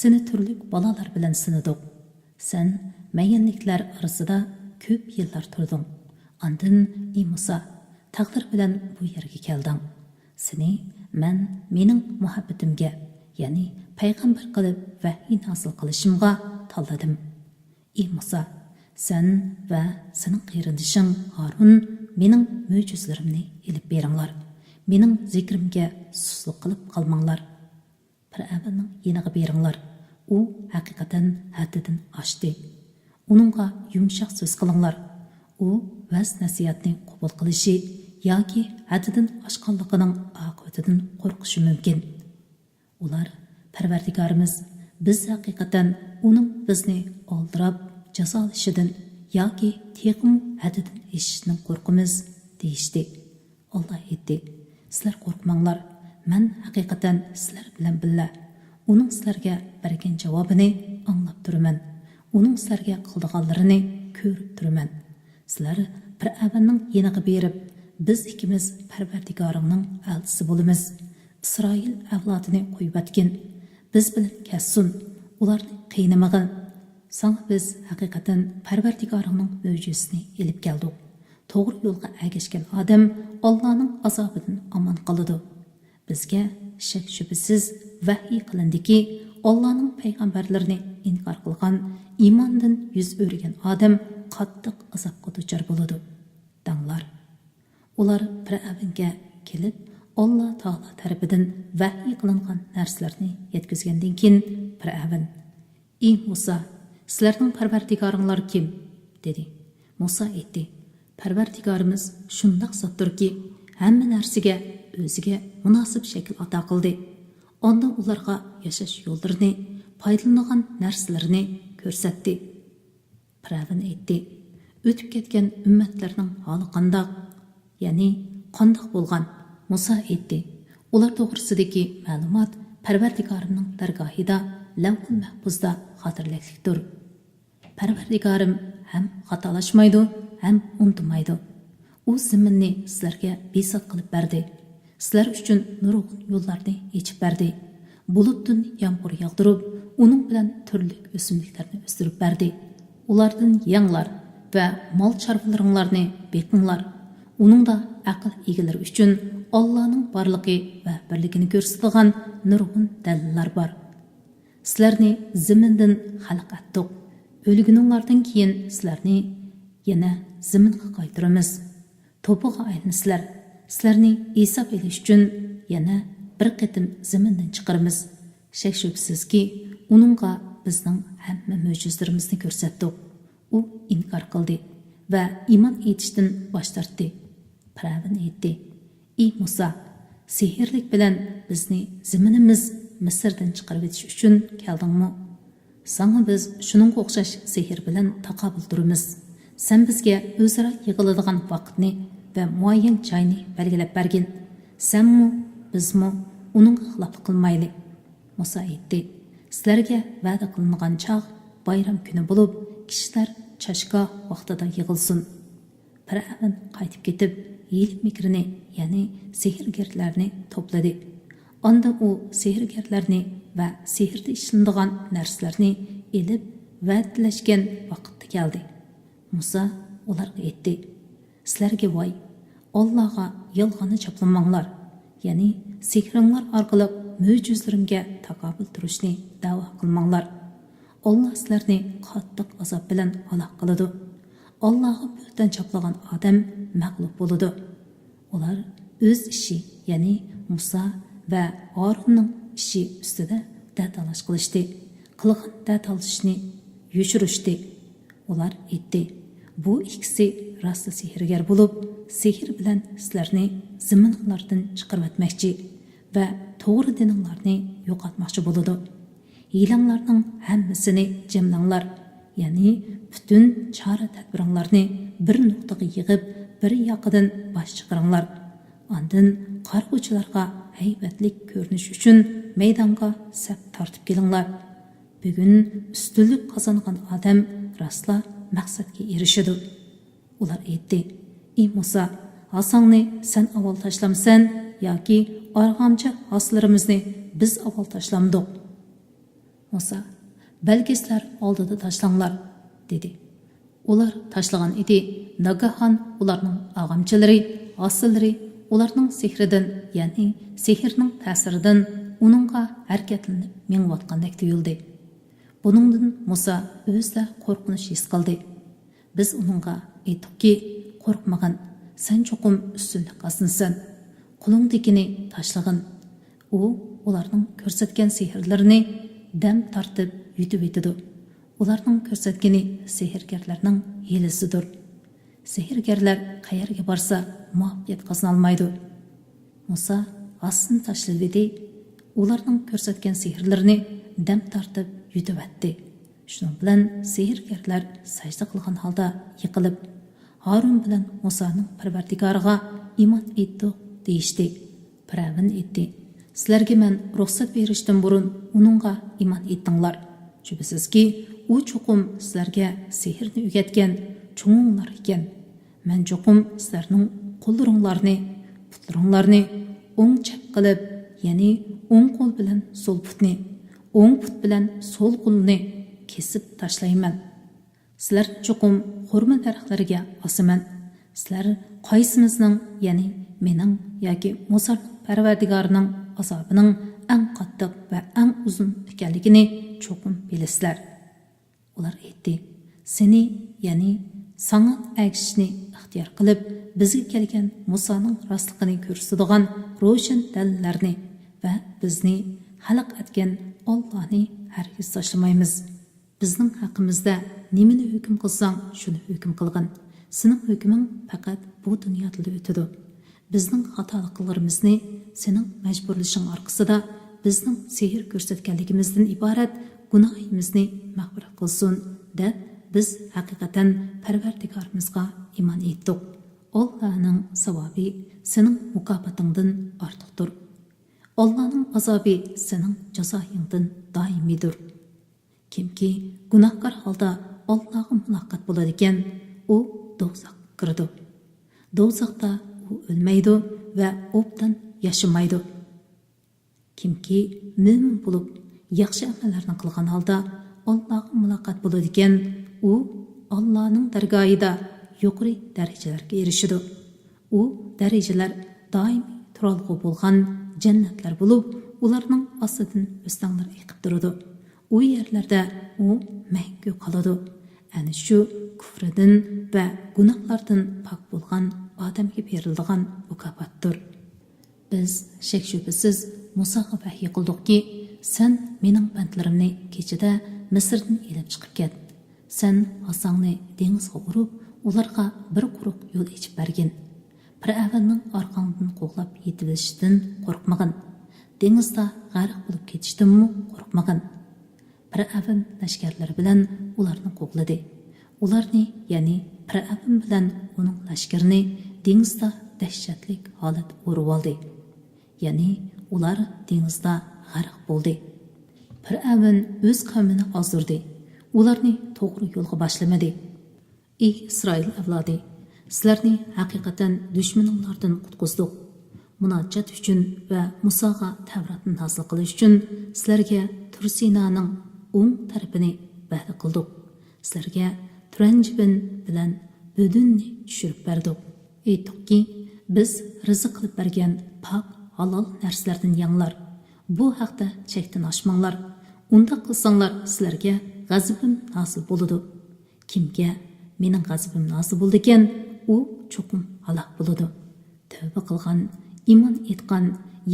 سېنى تۈرلۈك بالالار بىلەن سىنىدۇق. سەن مەيەنلىكلەر ئارىسىدا كۆپ يىللار تۇردۇڭ. ئاندىن، ئى مۇسا، تەقدىر بىلەن بۇ يەرگە كەلدىڭ. سېنى مەن مېنىڭ مۇھەببىتىمگە، يەنى پەيغەمبەر قىلىپ ۋەھىي نازىل قىلىشىمغا تاللىدىم. ئى مۇسا، سەن ۋە سېنىڭ قېرىندىشىڭ ھارۇن مېنىڭ مۆجىزىلىرىمنى ئېلىپ بېرىڭلار. مېنىڭ زىكرىمگە سۇسلۇق قىلىپ قالماڭلار. پىرئەۋننىڭ يېنىغا بېرىڭلار. ئۇ ھەقىقەتەن ھەددىدىن ئاشتى. ئۇنىڭغا يۇمشاق سۆز قىلىڭلار. ئۇ ۋەز-نەسىھەتنى قوبۇل قىلىشى ياكى ھەددىدىن ئاشقانلىقىنىڭ ئاقىۋىتىدىن قورقۇشى مۇمكىن. ئۇلار، «پەرۋەردىگارىمىز، بىز ھەقىقەتەن ئۇنىڭ بىزنى ئالدىراپ جازالىشىدىن ياكى تېخىمۇ ھەددىدىن ئېشىشىدىن قورقىمىز» دېيىشتى. ئاللا ئېيتتى: «سىلەر قورقماڭلار، مەن ھەقىقەتەن سىلەر بىلەن بىللە. ئۇنىڭ سىلەرگە بەرگەن جاۋابىنى ئاڭلاپ تۇرىمەن. ئۇنىڭ سىلەرگە قىلىدىغانلىرىنى كۆرۈپ تۇرىمەن. سىلەر پىرئەۋننىڭ يېنىغا بېرىپ، بىز ئىككىمىز پەرۋەردىگارىڭنىڭ ئەلچىسى بولىمىز. ئىسرائىل ئەۋلادىنى قويۇۋەتكىن. بىز بىلەن كەتسۇن. ئۇلارنى قىينىمىغىن. ساڭا بىز ھەقىقەتەن پەرۋەردىگارىڭنىڭ مۆجىزىسىنى ئېلىپ كەلدۇق. توغرا يولغا ئەگەشكەن ئادەم ئاللانىڭ ئازابىدىن ئامان قالىدۇ. بىزگە شەك-شۈبھىسىز ۋەھىي قىلىندىكى، ئاللانىڭ پەيغەمبەرلىرىنى ئىنكار قىلغان، ئىماندىن يۈز ئۆرۈگەن ئادەم قاتتىق ئازابقا دۇچار بولىدۇ» دەڭلار. ئۇلار پىرئەۋنگە كېلىپ، ئاللا تائالا تەرىپىدىن ۋەھىي قىلىنغان نەرسىلەرنى يەتكۈزگەندىن كېيىن، پىرئەۋن: «ئى مۇسا، سىلەرنىڭ پەرۋەردىگارىڭلار كىم؟» دېدى. مۇسا ئېيتتى: «پەرۋەردىگارىمىز شۇنداق زاتتۇركى، ھەممە نەرسىگە ئۆزىگە مۇناسىپ شەكىل ئاتا قىلدى. ئاندىن ئۇلارغا ياشاش يوللىرىنى، پايدىلىنىدىغان نەرسىلىرىنى كۆرسەتتى.» پىرئەۋن ئېيتتى: «ئۆتۈپ كەتكەن ئۈممەتلەرنىڭ ھالى قانداق؟ يەنى قانداق بولغان؟» مۇسا ئېيتتى: «ئۇلار توغرىسىدىكى مەلۇمات پەرۋەردىگارىمنىڭ دەرگاھىدا لەۋھۇل مەھپۇزدا خاتىرىلىكلىكتۇر. پەرۋەردىگارىم ھەم خاتالاشمايدۇ، ھەم ئۇنتۇمايدۇ. ئۇ زېمىننى سىلەرگە بىسات قىلىپ بەردى. سىلەر ئۈچۈن نۇرغۇن يوللارنى ئېچىپ بەردى. بۇلۇتتىن يامغۇر ياغدۇرۇپ، ئۇنىڭ بىلەن تۈرلۈك ئۆسۈملۈكلەرنى ئۆستۈرۈپ بەردى. ئۇلاردىن يەڭلار ۋە مال-چارۋىلىرىڭلارنى بېقىڭلار. ئۇنىڭدا ئەقىل ئىگىلىرى ئۈچۈن ئاللانىڭ بارلىقى ۋە بىرلىكىنى كۆرسىتىدىغان نۇرغۇن دەلىللەر بار. سىلەرنى زېمىندىن خەلق ئەتتۇق. ئۆلگىنىڭلاردىن كېيىن سىلەرنى يەنە زېمىنغا قايتۇرىمىز. توپىغا ئايلىنىسىلەر. سىلەرنى ھېساب ئېلىش ئۈچۈن يەنە بىر قېتىم زېمىندىن چىقىرىمىز. شەك-شۈبھىسىزكى، ئۇنىڭغا بىزنىڭ ھەممە مۆجىزىلىرىمىزنى كۆرسەتتۇق. ئۇ ئىنكار قىلدى ۋە ئىمان ئېيتىشتىن باش تارتتى.» پىرئەۋن ئېيتتى: «ئى مۇسا، سېھىرلىك بىلەن بىزنى زېمىنىمىز مىسىردىن چىقىرىۋېتىش ئۈچۈن كەلدىڭمۇ؟ ساڭا بىز شۇنىڭغا ئوخشاش سېھىر بىلەن تاقابىل تۇرىمىز. سەن بىزگە ئۆزئارا يىغىلىدىغان ۋاقىتنى ۋە مۇئەييەن جاينى بەلگىلەپ بەرگىن. سەنمۇ، بىزمۇ ئۇنىڭغا خىلاپلىق قىلمايلى.» مۇسا ئېيتتى: «سىلەرگە ۋەدە قىلىنغان چاغ بايرام كۈنى بولۇپ، كىشىلەر چاشكا ۋاقتىدا يىغىلسۇن.» پىرئەۋن قايتىپ كېتىپ، ھىيلە-مىكرىنى، يەنى سېھىرگەرلەرنى توپلىدى. ئاندىن ئۇ سېھىرگەرلەرنى ۋە سېھىردە ئىشلىنىدىغان نەرسىلەرنى ئېلىپ، ۋەدىلەشكەن ۋاقىتتا كەلدى. مۇسا ئۇلارغا ئېيتتى: «سىلەرگە ۋاي! ئاللاغا يالغاننى چاپلىماڭلار، يەنى سېھرىڭلار ئارقىلىق مۆجىزىلىرىمگە تاقابىل تۇرۇشنى دەۋا قىلماڭلار. ئاللا سىلەرنى قاتتىق ئازاب بىلەن ھالاك قىلىدۇ. ئاللاغا بۆھتان چاپلىغان ئادەم مەغلۇپ بولىدۇ.» ئۇلار ئۆز ئىشى، يەنى مۇسا ۋە ھارۇننىڭ ئىشى ئۈستىدە دەتالاش قىلىشتى، قىلغان دەتالىشىشنى يوشۇرۇشتى. ئۇلار ئېيتتى: «بۇ ئىككىسى راستلا سېھىرگەر بولۇپ، سېھىر بىلەن سىلەرنى زېمىنىڭلاردىن چىقىرىۋەتمەكچى ۋە توغرا دىنىڭلارنى يوقاتماقچى بولىدۇ. ھىيلەڭلارنىڭ ھەممىسىنى جەملەڭلار، يەنى پۈتۈن چارە-تەدبىرىڭلارنى بىر نۇقتىغا يىغىپ، بىر ياقىدىن باش چىقىرىڭلار. ئاندىن قارىغۇچىلارغا ھەيۋەتلىك كۆرۈنۈش ئۈچۈن مەيدانغا سەپ تارتىپ كېلىڭلار. بۈگۈن ئۈستۈنلۈك قازانغان ئادەم راستلا مەقسەتكە ئېرىشىدۇ.» ئۇلار ئېيتتى: «ئى مۇسا، ھاساڭنى سەن ئاۋۋال تاشلامسەن ياكى ئارغامچا ھاسىلىرىمىزنى بىز ئاۋۋال تاشلامدۇق؟» مۇسا: «بەلكى سىلەر ئالدىدا تاشلاڭلار» دېدى. ئۇلار تاشلىغان ئىدى، ناگاھان ئۇلارنىڭ ئارغامچىلىرى، ھاسىللىرى ئۇلارنىڭ سېھرىدىن، يەنى سېھىرنىڭ تەسىرىدىن ئۇنىڭغا ھەرىكەتلىنىپ مېڭىۋاتقاندەك تۇيۇلدى. بۇنىڭدىن مۇسا ئۆزىدە قورقۇنچ ھېس قىلدى. بىز ئۇنىڭغا ئېيتتۇقكى، «قورقمىغىن، سەن چوقۇم ئۈستۈنلۈك قازىنىسەن. قولۇڭدىكىنى تاشلىغىن.» ئۇ ئۇلارنىڭ كۆرسەتكەن سېھىرلىرىنى دەم تارتىپ يۇتۇۋېتىدۇ. ئۇلارنىڭ كۆرسەتكىنى سېھىرگەرلەرنىڭ ھىيلىسىدۇر. سېھىرگەرلەر قەيەرگە بارسا، مۇۋەپپەقىيەت قازىنالمايدۇ. مۇسا ھاسىسىنى تاشلىۋىدى، ئۇلارنىڭ كۆرسەتكەن سېھىرلىرىنى دەم تارتىپ يۇتۇۋەتتى. شۇنىڭ بىلەن سېھىرگەرلەر سەجدە قىلغان ھالدا يىقىلىپ، «ھارۇن بىلەن مۇسانىڭ پەرۋەردىگارىغا ئىمان ئېيتتۇق» دېيىشتى. پىرئەۋن ئېيتتى: «سىلەرگە مەن رۇخسەت بېرىشتىن بۇرۇن ئۇنىڭغا ئىمان ئېيتتىڭلار. شۈبھىسىزكى، ئۇ چوقۇم سىلەرگە سېھىرنى ئۆگەتكەن چوڭۇڭلار ئىكەن. مەن چوقۇم سىلەرنىڭ قوللىرىڭلارنى، پۇتلىرىڭلارنى ئوڭ چەپ قىلىپ، يەنى ئوڭ قول بىلەن سول پۇتنى، ئوڭ پۇت بىلەن سول قولنى كېسىپ تاشلايمەن. سىلەرنى چوقۇم خورما دەرەخلىرىگە ئاسىمەن. سىلەر قايسىمىزنىڭ، يەنى مېنىڭ ياكى مۇسانىڭ پەرۋەردىگارىنىڭ ئازابىنىڭ ئەڭ قاتتىق ۋە ئەڭ ئۇزۇن ئىكەنلىكىنى چوقۇم بىلىسىلەر.» ئۇلار ئېيتتى: «سېنى، يەنى ساڭا ئەگىشىشنى ئىختىيار قىلىپ، بىزگە كەلگەن مۇسانىڭ راستلىقىنى كۆرسىتىدىغان روشەن دەلىللەرنى ۋە بىزنى خەلق ئەتكەن ئاللانى ھەرگىز تاشلىمايمىز. بىزنىڭ ھەققىمىزدە نېمىنى ھۆكۈم قىلساڭ، شۇنى ھۆكۈم قىلغىن. سېنىڭ ھۆكمۈڭ پەقەت بۇ دۇنيادىلا ئۆتىدۇ. بىزنىڭ خاتالىقلىرىمىزنى سېنىڭ مەجبۇرلىشىڭ ئارقىسىدا بىزنىڭ سېھىر كۆرسەتكەنلىكىمىزدىن ئىبارەت گۇناھىمىزنى مەغپىرەت قىلسۇن» دەپ، بىز ھەقىقەتەن پەرۋەردىگارىمىزغا ئىمان ئېيتتۇق. ئاللانىڭ ساۋابى سېنىڭ مۇكاپاتىڭدىن ئارتۇقتۇر. ئاللانىڭ ئازابى سېنىڭ جازايىڭدىن دائىمىيدۇر. كىمكى گۇناھكار ھالدا ئاللاغا مۇلاقات بولىدىكەن، ئۇ دوزاخقا كىرىدۇ. دوزاختا ئۇ ئۆلمەيدۇ ۋە ئوبدان ياشىمايدۇ. كىمكى مۆمىن بولۇپ، ياخشى ئەمەللەرنى قىلغان ھالدا ئاللاغا مۇلاقات بولىدىكەن، ئۇ ئاللانىڭ دەرگاھىدا يۇقىرى دەرىجىلەرگە ئېرىشىدۇ. ئۇ دەرىجىلەر دائىمىي تۇرالغۇ بولغان جەننەتلەر بولۇپ، ئۇلارنىڭ ئاستىدىن ئۆستەڭلەر ئېقىپ تۇرىدۇ. ئۇ يەرلەردە ئۇ مەڭگۈ قالىدۇ. ئەنە شۇ كۇفرىدىن ۋە گۇناھلاردىن پاك بولغان ئادەمگە بېرىلىدىغان مۇكاپاتتۇر. بىز شەك-شۈبھىسىز مۇساغا ۋەھيى قىلدۇقكى، سەن مېنىڭ بەندىلىرىمنى كېچىدە مىسىردىن ئېلىپ چىقىپ كەت. سەن ھاساڭنى دېڭىزغا ئۇرۇپ، ئۇلارغا بىر قۇرۇق يول ئېچىپ بەرگىن. پىرئەۋننىڭ ئارقاڭدىن قوغلاپ يېتىۋېلىشىدىن قورقمىغىن. دېڭىزدا غەرق بولۇپ كېتىشتىنمۇ قورقمىغىن. پىرئەۋن لەشكەرلىرى بىلەن ئۇلارنى قوغلىدى. ئۇلارنى، يەنى پىرئەۋن بىلەن ئۇنىڭ لەشكىرىنى دېڭىزدا دەھشەتلىك ھالەت ئورىۋالدى. يەنى ئۇلار دېڭىزدا غەرق بولدى. پىرئەۋن ئۆز قەۋمىنى ئازدۇردى. ئۇلارنى توغرا يولغا باشلىمىدى. ئى ئىسرائىل ئەۋلادى! بىزلەرنى ھەقىقەتەن دۈشمىنىڭلاردىن قۇتقۇزدۇق. مۇناجات ئۈچۈن ۋە مۇساغا تەۋراتنى نازىل قىلىش ئۈچۈن سىلەرگە تۇرسىنانىڭ ئوڭ تەرىپىنى ۋەدە قىلدۇق. سىلەرگە تۇرەنجىبىن بىلەن بۈدۈننى چۈشۈرۈپ بەردۇق. ئېيتتۇقكى، بىز رىزىق قىلىپ بەرگەن پاك، ھالال نەرسىلەردىن يەڭلار. بۇ ھەقتە چەكتىن ئاشماڭلار. ئۇنداق قىلساڭلار، سىلەرگە غەزىپىم نازىل بولىدۇ. كىمگە مېنىڭ غەزىپىم نازىل بولىدىكەن، ئۇ چوقۇم ھالاك بولىدۇ. تەۋبە قىلغان، ئىمان ئېيتقان،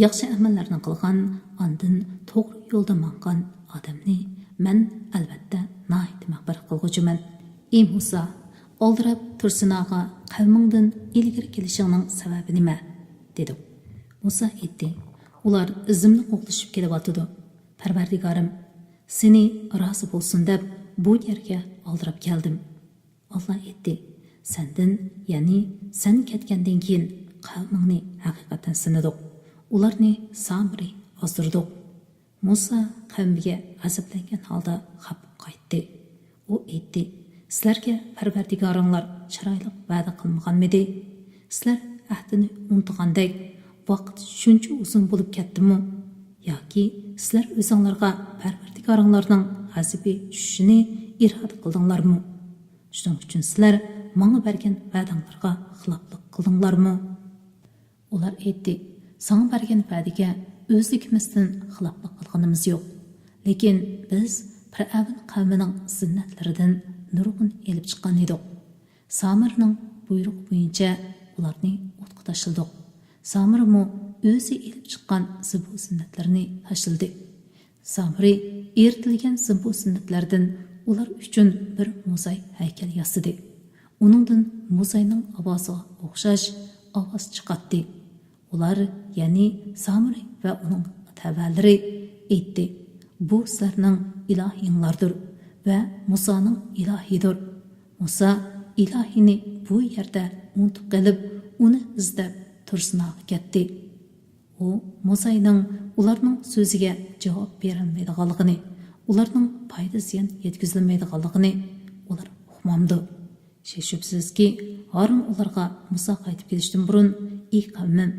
ياخشى ئەمەللەرنى قىلغان، ئاندىن توغرا يولدا ماڭغان ئادەمنى مەن ئەلۋەتتە ناھايىتى مەغپىرەت قىلغۇچىمەن. ئى مۇسا، ئالدىراپ تۇرسىناغا قەۋمىڭدىن ئىلگىرى كېلىشىڭنىڭ سەۋەبى نېمە؟ دېدۇق. مۇسا ئېيتتى، ئۇلار ئىزىمنى قوغلىشىپ كېلىۋاتىدۇ. پەرۋەردىگارىم، سېنى رازى بولسۇن دەپ بۇ يەرگە ئالدىراپ كەلدىم. ئاللا ئېيتتى، سەندىن، يەنى سەن كەتكەندىن كېيىن قەۋمىڭنى ھەقىقەتەن سىنىدۇق. ئۇلارنى سامرى ئازدۇردۇق. مۇسا قەۋمىگە غەزەپلەنگەن ھالدا خاپا قايتتى. ئۇ ئېيتتى، سىلەرگە پەرۋەردىگارىڭلار چىرايلىق ۋەدە قىلمىغانمىدى؟ سىلەر ئەھدىنى ئۇنتۇغاندەك، ۋاقىت شۇنچە ئۇزۇن بولۇپ كەتتىمۇ؟ ياكى سىلەر ئۆزۈڭلارغا پەرۋەردىگارىڭلارنىڭ غەزىپى چۈشۈشىنى ئىرادە قىلدىڭلارمۇ؟ شۇنىڭ ئۈچۈن سىلەر ماڭا بەرگەن ۋەدەڭلارغا خىلاپلىق قىلدىڭلارمۇ؟ ئۇلار ئېيتتى، ساڭا بەرگەن ۋەدىگە ئۆزلۈكىمىزدىن خىلاپلىق قىلغىنىمىز يوق. لېكىن بىز پىرئەۋن قەۋمىنىڭ زىننەتلىرىدىن نۇرغۇن ئېلىپ چىققان ئىدۇق. سامىرنىڭ بۇيرۇقى بويىچە ئۇلارنى ئوتقا تاشلىدۇق. سامىرمۇ ئۆزى ئېلىپ چىققان زىبۇ زىننەتلىرىنى تاشلىدى. سامرى ئېرىتىلگەن زىبۇ زىننەتلەردىن ئۇلار ئۈچۈن بىر موزاي ھەيكەل ياسىدى. ئۇنىڭدىن موزاينىڭ ئاۋازىغا ئوخشاش ئاۋاز چىقاتتى. ئۇلار، يەنى سامرى ۋە ئۇنىڭ ئەتەۋەلىرى ئېيتتى، بۇ سىلەرنىڭ ئىلاھىڭلاردۇر ۋە مۇسانىڭ ئىلاھىدۇر. مۇسا ئىلاھىنى بۇ يەردە ئۇنتۇپ قېلىپ، ئۇنى ئىزدەپ تۇرسىناغا كەتتى. ئۇ موزاينىڭ ئۇلارنىڭ سۆزىگە جاۋاب بېرەلمەيدىغانلىقىنى، ئۇلارنىڭ پايدا زىيان يەتكۈزەلمەيدىغانلىقىنى ئۇلار ئۇقمامدۇ؟ شەك-شۈبھىسىزكى، ھارۇن ئۇلارغا مۇسا قايتىپ كېلىشتىن بۇرۇن، ئى قەۋمىم،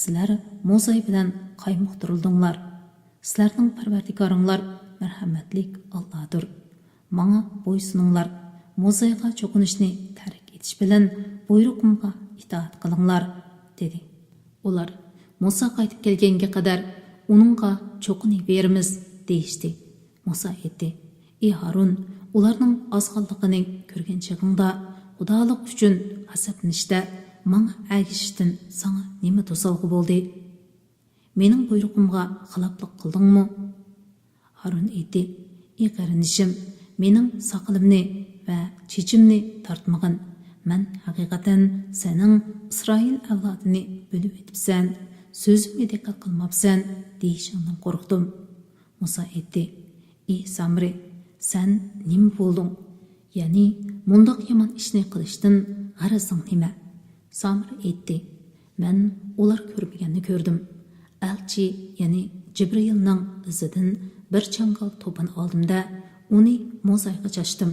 سىلەر موزاي بىلەن قايمۇقتۇرۇلدۇڭلار. سىلەرنىڭ پەرۋەردىگارىڭلار مەرھەمەتلىك ئاللادۇر. ماڭا بويسۇنۇڭلار، موزايغا چوقۇنۇشنى تەرك ئېتىش بىلەن بۇيرۇقۇمغا ئىتائەت قىلىڭلار، دېدى. ئۇلار، مۇسا قايتىپ كەلگەنگە قەدەر ئۇنىڭغا چوقۇنۇۋېرىمىز، دېيىشتى. مۇسا ئېيتتى، ئى ھارۇن، ئۇلارنىڭ ئازغانلىقىنى كۆرگەن چېغىڭدا، خۇدالىق ئۈچۈن غەزەپلىنىشتە ماڭا ئەگىشىشتىن ساڭا نېمە توسالغۇ بولدى؟ مېنىڭ بۇيرۇقۇمغا خىلاپلىق قىلدىڭمۇ؟ ھارۇن ئېيتتى، ئى قېرىندىشىم، مېنىڭ ساقىلىمنى ۋە چېچىمنى تارتمىغىن. مەن ھەقىقەتەن سېنىڭ ئىسرائىل ئەۋلادىنى بۆلۈۋېتىپسەن، سۆزۈمگە دىققەت قىلماپسەن، دېيىشىڭدىن قورقتۇم. مۇسا ئېيتتى، ئى سامرى، سەن نېمە بولدۇڭ؟ يەنى مۇنداق يامان ئىشنى قىلىشتىن غەرىزىڭ نېمە؟ سامرى ئېيتتى، مەن ئۇلار كۆرمىگەننى كۆردۈم. ئەلچى، يەنى جىبرىئىلنىڭ ئىزىدىن بىر چاڭگال توپىنى ئالدىم-دە، ئۇنى موزايغا چاچتىم.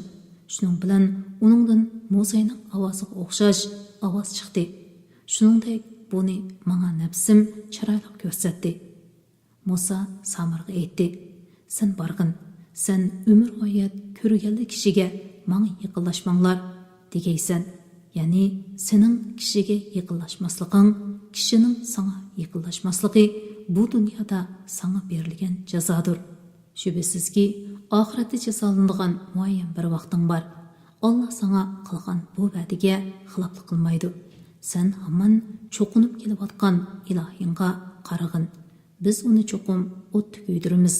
شۇنىڭ بىلەن ئۇنىڭدىن موزاينىڭ ئاۋازىغا ئوخشاش ئاۋاز چىقتى. شۇنىڭدەك بۇنى ماڭا نەپسىم چىرايلىق كۆرسەتتى. مۇسا سامىرغا ئېيتتى، سەن بارغىن، سەن ئۆمۈرغايەت كۆرگەنلا كىشىگە ماڭا يېقىنلاشماڭلار دېگەيسەن، يەنى سېنىڭ كىشىگە يېقىنلاشماسلىقىڭ، كىشىنىڭ ساڭا يېقىنلاشماسلىقى بۇ دۇنيادا ساڭا بېرىلگەن جازادۇر. شۈبھىسىزكى، ئاخىرەتتە جازالىنىدىغان مۇئەييەن بىر ۋاقتىڭ بار. ئاللا ساڭا قىلغان بۇ ۋەدىگە خىلاپلىق قىلمايدۇ. سەن ھامان چوقۇنۇپ كېلىۋاتقان ئىلاھىڭغا قارىغىن. بىز ئۇنى چوقۇم ئوتتا كۆيدۈرىمىز.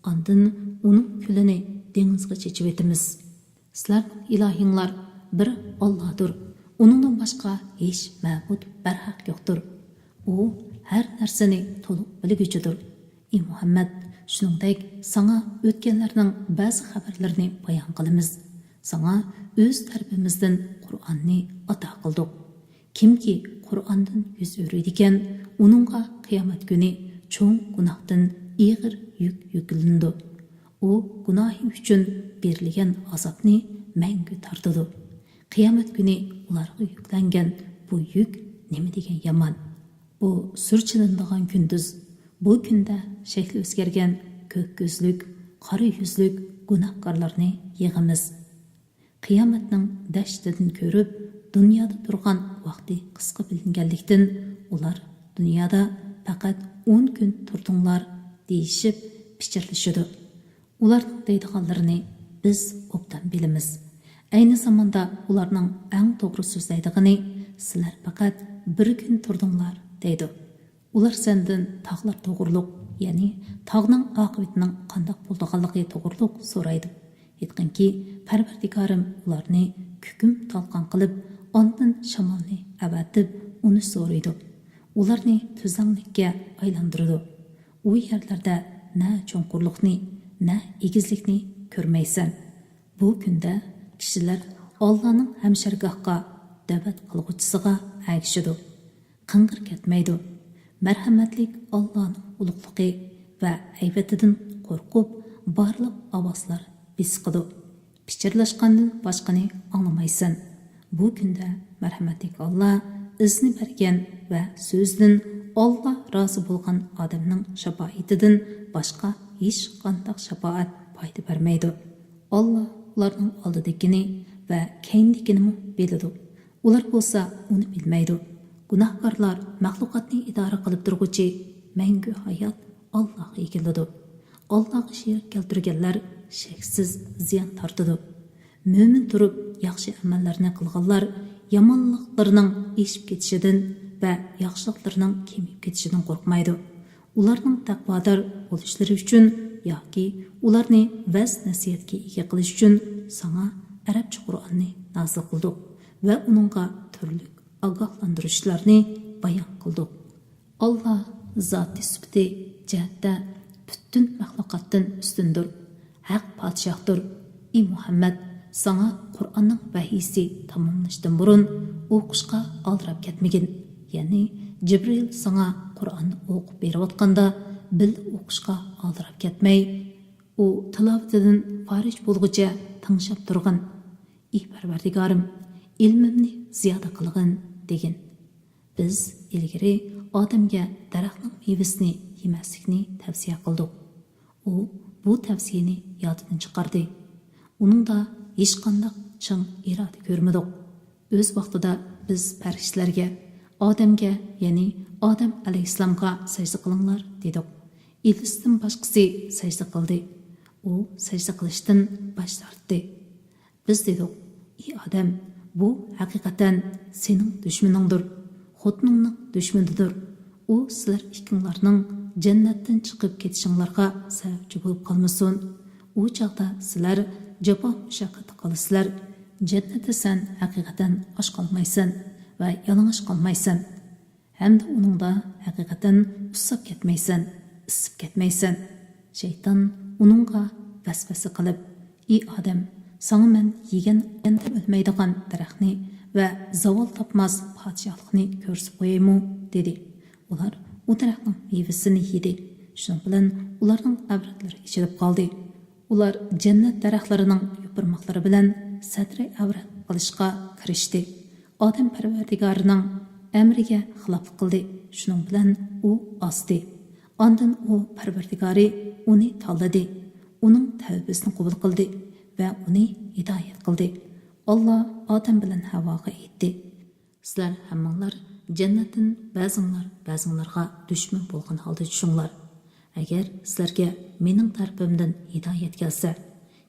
ئاندىن ئۇنىڭ كۈلىنى دېڭىزغا چېچىۋېتىمىز. سىلەرنىڭ ئىلاھىڭلار بىر ئاللادۇر. ئۇنىڭدىن باشقا ھېچ مەبۇد بەرھەق يوقتۇر. ئۇ ھەر نەرسىنى تولۇق بىلگۈچىدۇر. ئى مۇھەممەد، شۇنىڭدەك ساڭا ئۆتكەنلەرنىڭ بەزى خەۋەرلىرىنى بايان قىلىمىز. ساڭا ئۆز تەرىپىمىزدىن قۇرئاننى ئاتا قىلدۇق. كىمكى قۇرئاندىن يۈز ئۆرۈيدىكەن، ئۇنىڭغا قىيامەت كۈنى چوڭ گۇناھتىن ئېغىر يۈك يۈكلىنىدۇ. ئۇ گۇناھى ئۈچۈن بېرىلگەن ئازابنى مەڭگۈ تارتىدۇ. قىيامەت كۈنى ئۇلارغا يۈكلەنگەن بۇ يۈك نېمە دېگەن يامان! بۇ سۈر چېلىنىدىغان كۈندۈز، بۇ كۈندە شەكلى ئۆزگەرگەن كۆك كۆزلۈك، قارا يۈزلۈك گۇناھكارلارنى يىغىمىز. قىيامەتنىڭ دەھشىتىدىن كۆرۈپ، دۇنيادا تۇرغان ۋاقتى قىسقا بىلىنگەنلىكتىن، ئۇلار دۇنيادا پەقەت ئون كۈن تۇردۇڭلار دېيىشىپ پىچىرلىشىدۇ. ئۇلارنىڭ دەيدىغانلىرىنى بىز ئوبدان بىلىمىز. ئەينى زاماندا ئۇلارنىڭ ئەڭ توغرا سۆزلەيدىغىنى، سىلەر پەقەت بىر كۈن تۇردۇڭلار دەيدۇ. ئۇلار سەندىن تاغلار توغرۇلۇق، يەنى تاغنىڭ ئاقىۋىتىنىڭ قانداق بولىدىغانلىقى توغرۇلۇق سورايدۇ. ھېيتقىنكى، پەرۋەردىگارىم ئۇلارنى كۈكۈم تالقان قىلىپ، ئاندىن شامالنى ئەۋەتىپ، ئۇنى سورۇيدۇ. ئۇلارنى تۈزلەڭلىككە ئايلاندۇرىدۇ. ئۇ يەرلەردە نە چوڭقۇرلۇقنى، نە ئېگىزلىكنى كۆرمەيسەن. بۇ كۈندە كىشىلەر ئاللانىڭ ھەمشەرگاھقا، دەۋەت قىلغۇچىسىغا ئەگىشىدۇ. قىڭغىر كەتمەيدۇ. مەرھەمەتلىك ئاللانىڭ ئۇلۇغلۇقى ۋە ھەيۋىتىدىن قورقۇپ، بارلىق ئاۋازلار بېسىقىدۇ. پىچىرلاشقاندىن باشقىنى ئاڭلىمايسەن. بۇ كۈندە مەرھەمەتلىك ئاللا ئىزنى بەرگەن ۋە سۆزىدىن ئاللا رازى بولغان ئادەمنىڭ شاپائىتىدىن باشقا ھېچقانداق شاپائەت پايدا بەرمەيدۇ. ئاللا ئۇلارنىڭ ئالدىدىكىنى ۋە كەينىدىكىنىمۇ بىلىدۇ. ئۇلار بولسا ئۇنى بىلمەيدۇ. گۇناھكارلار مەخلۇقاتنى ئىدارە قىلىپ تۇرغۇچى مەڭگۈ ھايات ئاللاغا ئېگىلىدۇ. ئاللاغا شېرىك كەلتۈرگەنلەر شەكسىز زىيان تارتىدۇ. مۆمىن تۇرۇپ ياخشى ئەمەللەرنى قىلغانلار يامانلىقلىرىنىڭ ئېشىپ كېتىشىدىن ۋە ياخشىلىقلىرىنىڭ كېمىيىپ كېتىشىدىن قورقمايدۇ. ئۇلارنىڭ تەقۋادار بولۇشلىرى ئۈچۈن ياكى ئۇلارنى ۋەز-نەسىھەتكە ئىگە قىلىش ئۈچۈن ساڭا ئەرەبچە قۇرئاننى نازىل قىلدۇق ۋە ئۇنىڭغا تۈرلۈك ئاگاھلاندۇرۇشلارنى بايان قىلدۇق. ئاللا زاتى سۈپىتى جەھەتتە پۈتۈن مەخلۇقاتتىن ئۈستۈندۇر، ھەق پادىشاھتۇر. ئى مۇھەممەد، ساڭا قۇرئاننىڭ ۋەھىيسى تاماملىنىشتىن بۇرۇن ئوقۇشقا ئالدىراپ كەتمىگىن. يەنى جىبرىئىل ساڭا قۇرئاننى ئوقۇپ بېرىۋاتقاندا بىللە ئوقۇشقا ئالدىراپ كەتمەي، ئۇ تىلاۋىتىدىن فارىغ بولغۇچە تىڭشاپ تۇرغىن. ئى پەرۋەردىگارىم، ئىلمىمنى زىيادە قىلغىن، دېگىن. بىز ئىلگىرى ئادەمگە دەرەخنىڭ مېۋىسىنى يېمەسلىكنى تەۋسىيە قىلدۇق. ئۇ بۇ تەۋسىيەنى يادىدىن چىقاردى. ئۇنىڭدا ھېچقانداق چىڭ ئىرادە كۆرمىدۇق. ئۆز ۋاقتىدا بىز پەرىشتىلەرگە، ئادەمگە، يەنى ئادەم ئەلەيھىسسالامغا سەجدە قىلىڭلار، دېدۇق. ئىبلىستىن باشقىسى سەجدە قىلدى. ئۇ سەجدە قىلىشتىن باش تارتتى. بىز دېدۇق: ئى ئادەم، بۇ ھەقىقەتەن سېنىڭ دۈشمىنىڭدۇر، خوتۇنۇڭنىڭ دۈشمىنىدۇر. ئۇ سىلەر ئىككىڭلارنىڭ جەننەتتىن چىقىپ كېتىشىڭلارغا سەۋەبچى بولۇپ قالمىسۇن. ئۇ چاغدا سىلەر جاپا مۇشەققەتتە قالىسىلەر. جەننەتتە سەن ھەقىقەتەن ئاچ قالمايسەن ۋە يالىڭاچ قالمايسەن. ھەمدە ئۇنىڭدا ھەقىقەتەن ئۇسساپ كەتمەيسەن، ئىسسىپ كەتمەيسەن. شەيتان ئۇنىڭغا ۋەسۋەسە قىلىپ: ئى ئادەم، ساڭا مەن يېگەن ئادەم ئۆلمەيدىغان دەرەخنى ۋە زاۋال تاپماس پادىشاھلىقنى كۆرسىتىپ قويايمۇ؟ دېدى. ئۇلار ئۇ دەرەخنىڭ مېۋىسىنى يېدى. شۇنىڭ بىلەن ئۇلارنىڭ ئەۋرەتلىرى ئېچىلىپ قالدى. ئۇلار جەننەت دەرەخلىرىنىڭ يوپۇرماقلىرى بىلەن سەدرى ئەۋرەت قىلىشقا كىرىشتى. ئادەم پەرۋەردىگارىنىڭ ئەمرىگە خىلاپلىق قىلدى، شۇنىڭ بىلەن ئۇ ئازدى. ئاندىن ئۇ پەرۋەردىگارى ئۇنى تاللىدى، ئۇنىڭ تەۋبىسىنى قوبۇل قىلدى ۋە ئۇنى ھىدايەت قىلدى. ئاللا ئادەم بىلەن ھەۋۋاغا ئېيتتى: سىلەر ھەممىڭلار جەننەتتىن بەزىڭلار بەزىڭلارغا دۈشمەن بولغان ھالدا چۈشۈڭلار. ئەگەر سىلەرگە مېنىڭ تەرىپىمدىن ھىدايەت كەلسە،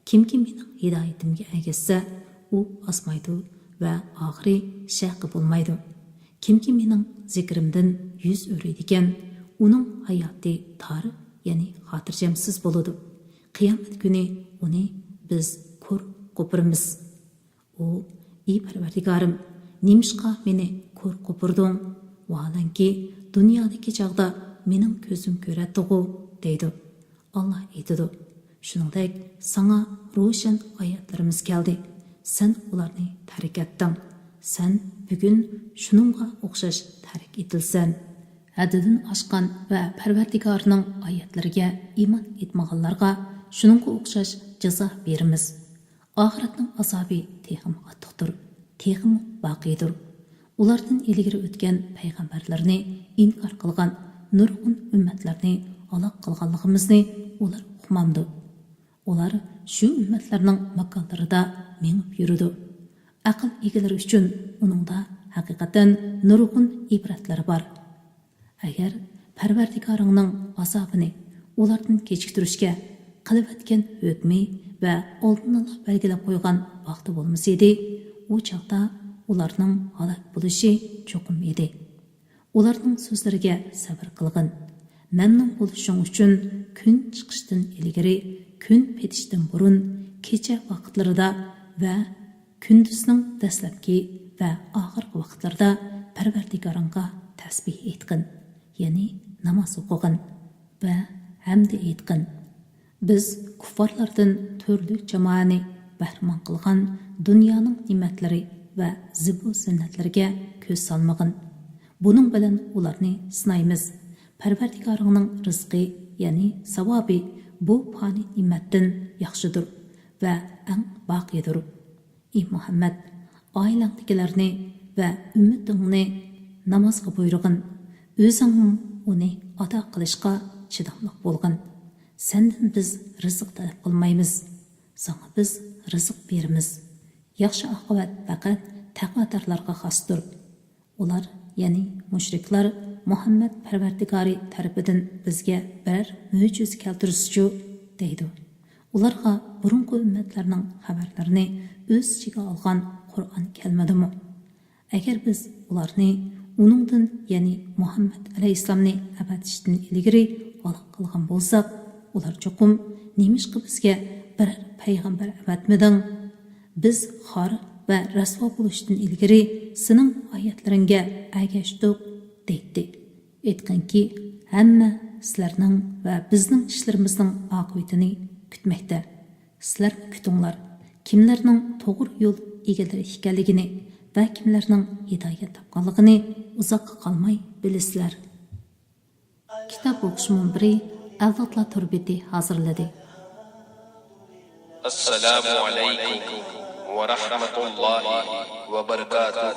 كىمكى مېنىڭ ھىدايىتىمگە ئەگەشسە، ئۇ ئازمايدۇ ۋە ئاخىرى شەقى بولمايدۇ. كىمكى مېنىڭ زىكرىمدىن يۈز ئۆرۈيدىكەن، ئۇنىڭ ھاياتى تار، يەنى خاتىرجەمسىز بولىدۇ. قىيامەت كۈنى ئۇنى بىز كور قوپۇرىمىز. ئۇ: ئى پەرۋەردىگارىم، نېمىشقا مېنى كور قوپۇردۇڭ؟ ۋاھالەنكى، دۇنيادىكى چاغدا مېنىڭ كۆزۈم كۆرەتتىغۇ، دەيدۇ. ئاللا ئېيتىدۇ: شۇنىڭدەك ساڭا روشەن ئايەتلىرىمىز كەلدى، سەن ئۇلارنى تەرك ئەتتىڭ. سەن بۈگۈن شۇنىڭغا ئوخشاش تەرك ئېتىلسەن. ھەددىدىن ئاشقان ۋە پەرۋەردىگارنىڭ ئايەتلىرىگە ئىمان ئېيتمىغانلارغا شۇنىڭغا ئوخشاش جازا بېرىمىز. ئاخىرەتنىڭ ئازابى تېخىمۇ قاتتىقتۇر. تېخىمۇ باقىيدۇر. ئۇلاردىن ئىلگىرى ئۆتكەن پەيغەمبەرلەرنى ئىنكار قىلغان نۇرغۇن ئۈممەتلەرنى ھالاك قىلغانلىقىمىزنى ئۇلار ئۇقمامدۇ؟ ئۇلار شۇ ئۈممەتلەرنىڭ ماكانلىرىدا مېڭىپ يۈرىدۇ. ئەقىل ئىگىلىرى ئۈچۈن ئۇنىڭدا ھەقىقەتەن نۇرغۇن ئىبرەتلەر بار. ئەگەر پەرۋەردىگارىڭنىڭ ئازابىنى ئۇلاردىن كېچىكتۈرۈشكە قىلىۋەتكەن ھۆكمى ۋە ئالدىنلا بەلگىلەپ قويغان ۋاقتى بولمىسىدى، ئۇ چاغدا ئۇلارنىڭ ھالاك بولۇشى چوقۇم ئىدى. ئۇلارنىڭ سۆزلىرىگە سەۋر قىلغىن. مەمنۇن بولۇشۇڭ ئۈچۈن كۈن چىقىشتىن ئىلگىرى، كۈن پېتىشتىن بۇرۇن، كېچە ۋاقىتلىرىدا ۋە كۈندۈزنىڭ دەسلەپكى ۋە ئاخىرقى ۋاقىتلىرىدا پەرۋەردىگارىڭغا تەسبىھ ئېيتقىن، يەنى ناماز ئوقۇغىن ۋە ھەمدە ئېيتقىن. بىز كۇففارلاردىن تۈرلۈك جامائەنى بەھرىمەن قىلغان دۇنيانىڭ نېمەتلىرى ۋە زىبۇ زىننەتلىرىگە كۆز سالمىغىن. بۇنىڭ بىلەن ئۇلارنى سىنايمىز. پەرۋەردىگارىڭنىڭ رىزقى، يەنى ساۋابى بۇ پانىي نېمەتتىن ياخشىدۇر ۋە ئەڭ باقىيدۇر. ئى مۇھەممەد، ئائىلەڭدىكىلەرنى ۋە ئۈممىتىڭنى نامازغا بۇيرۇغىن. ئۆزۈڭمۇ ئۇنى ئادا قىلىشقا چىداملىق بولغىن. سەندىن بىز رىزىق تەلەپ قىلمايمىز. ساڭا بىز رىزىق بېرىمىز. ياخشى ئاقىۋەت پەقەت تەقۋادارلارغا خاستۇر. ئۇلار، يەنى مۇشرىكلار، مۇھەممەد پەرۋەردىگارى تەرىپىدىن بىزگە بىرەر مۆجىزە كەلتۈرسىچۇ؟ دەيدۇ. ئۇلارغا بۇرۇنقى ئۈممەتلەرنىڭ خەۋەرلىرىنى ئۆز ئىچىگە ئالغان قۇرئان كەلمىدىمۇ؟ ئەگەر بىز ئۇلارنى ئۇنىڭدىن، يەنى مۇھەممەد ئەلەيھىسسالامنى ئەۋەتىشتىن ئىلگىرى ھالاك قىلغان بولساق، ئۇلار چوقۇم، نېمىشقا بىزگە بىرەر پەيغەمبەر ئەۋەتمىدىڭ؟ بىز خار ۋە رەسۋا بولۇشتىن ئىلگىرى سېنىڭ ئايەتلىرىڭگە ئەگەشتۇق، دەيتتى. ئېيتقىنكى، ھەممە سىلەرنىڭ ۋە بىزنىڭ ئىشلىرىمىزنىڭ ئاقىۋىتىنى كۈتمەكتە. سىلەرمۇ كۈتۈڭلار، كىملەرنىڭ توغرا يول ئىگىلىرى ئىكەنلىكىنى ۋە كىملەرنىڭ ھىدايەت تاپقانلىقىنى ئۇزاققا قالماي بىلىسىلەر. كىتاب ئوقۇش مۇنبىرى ئەۋلادلار تور بېتى ھازىرلىدى. السلام عليكم ورحمة الله وبركاته.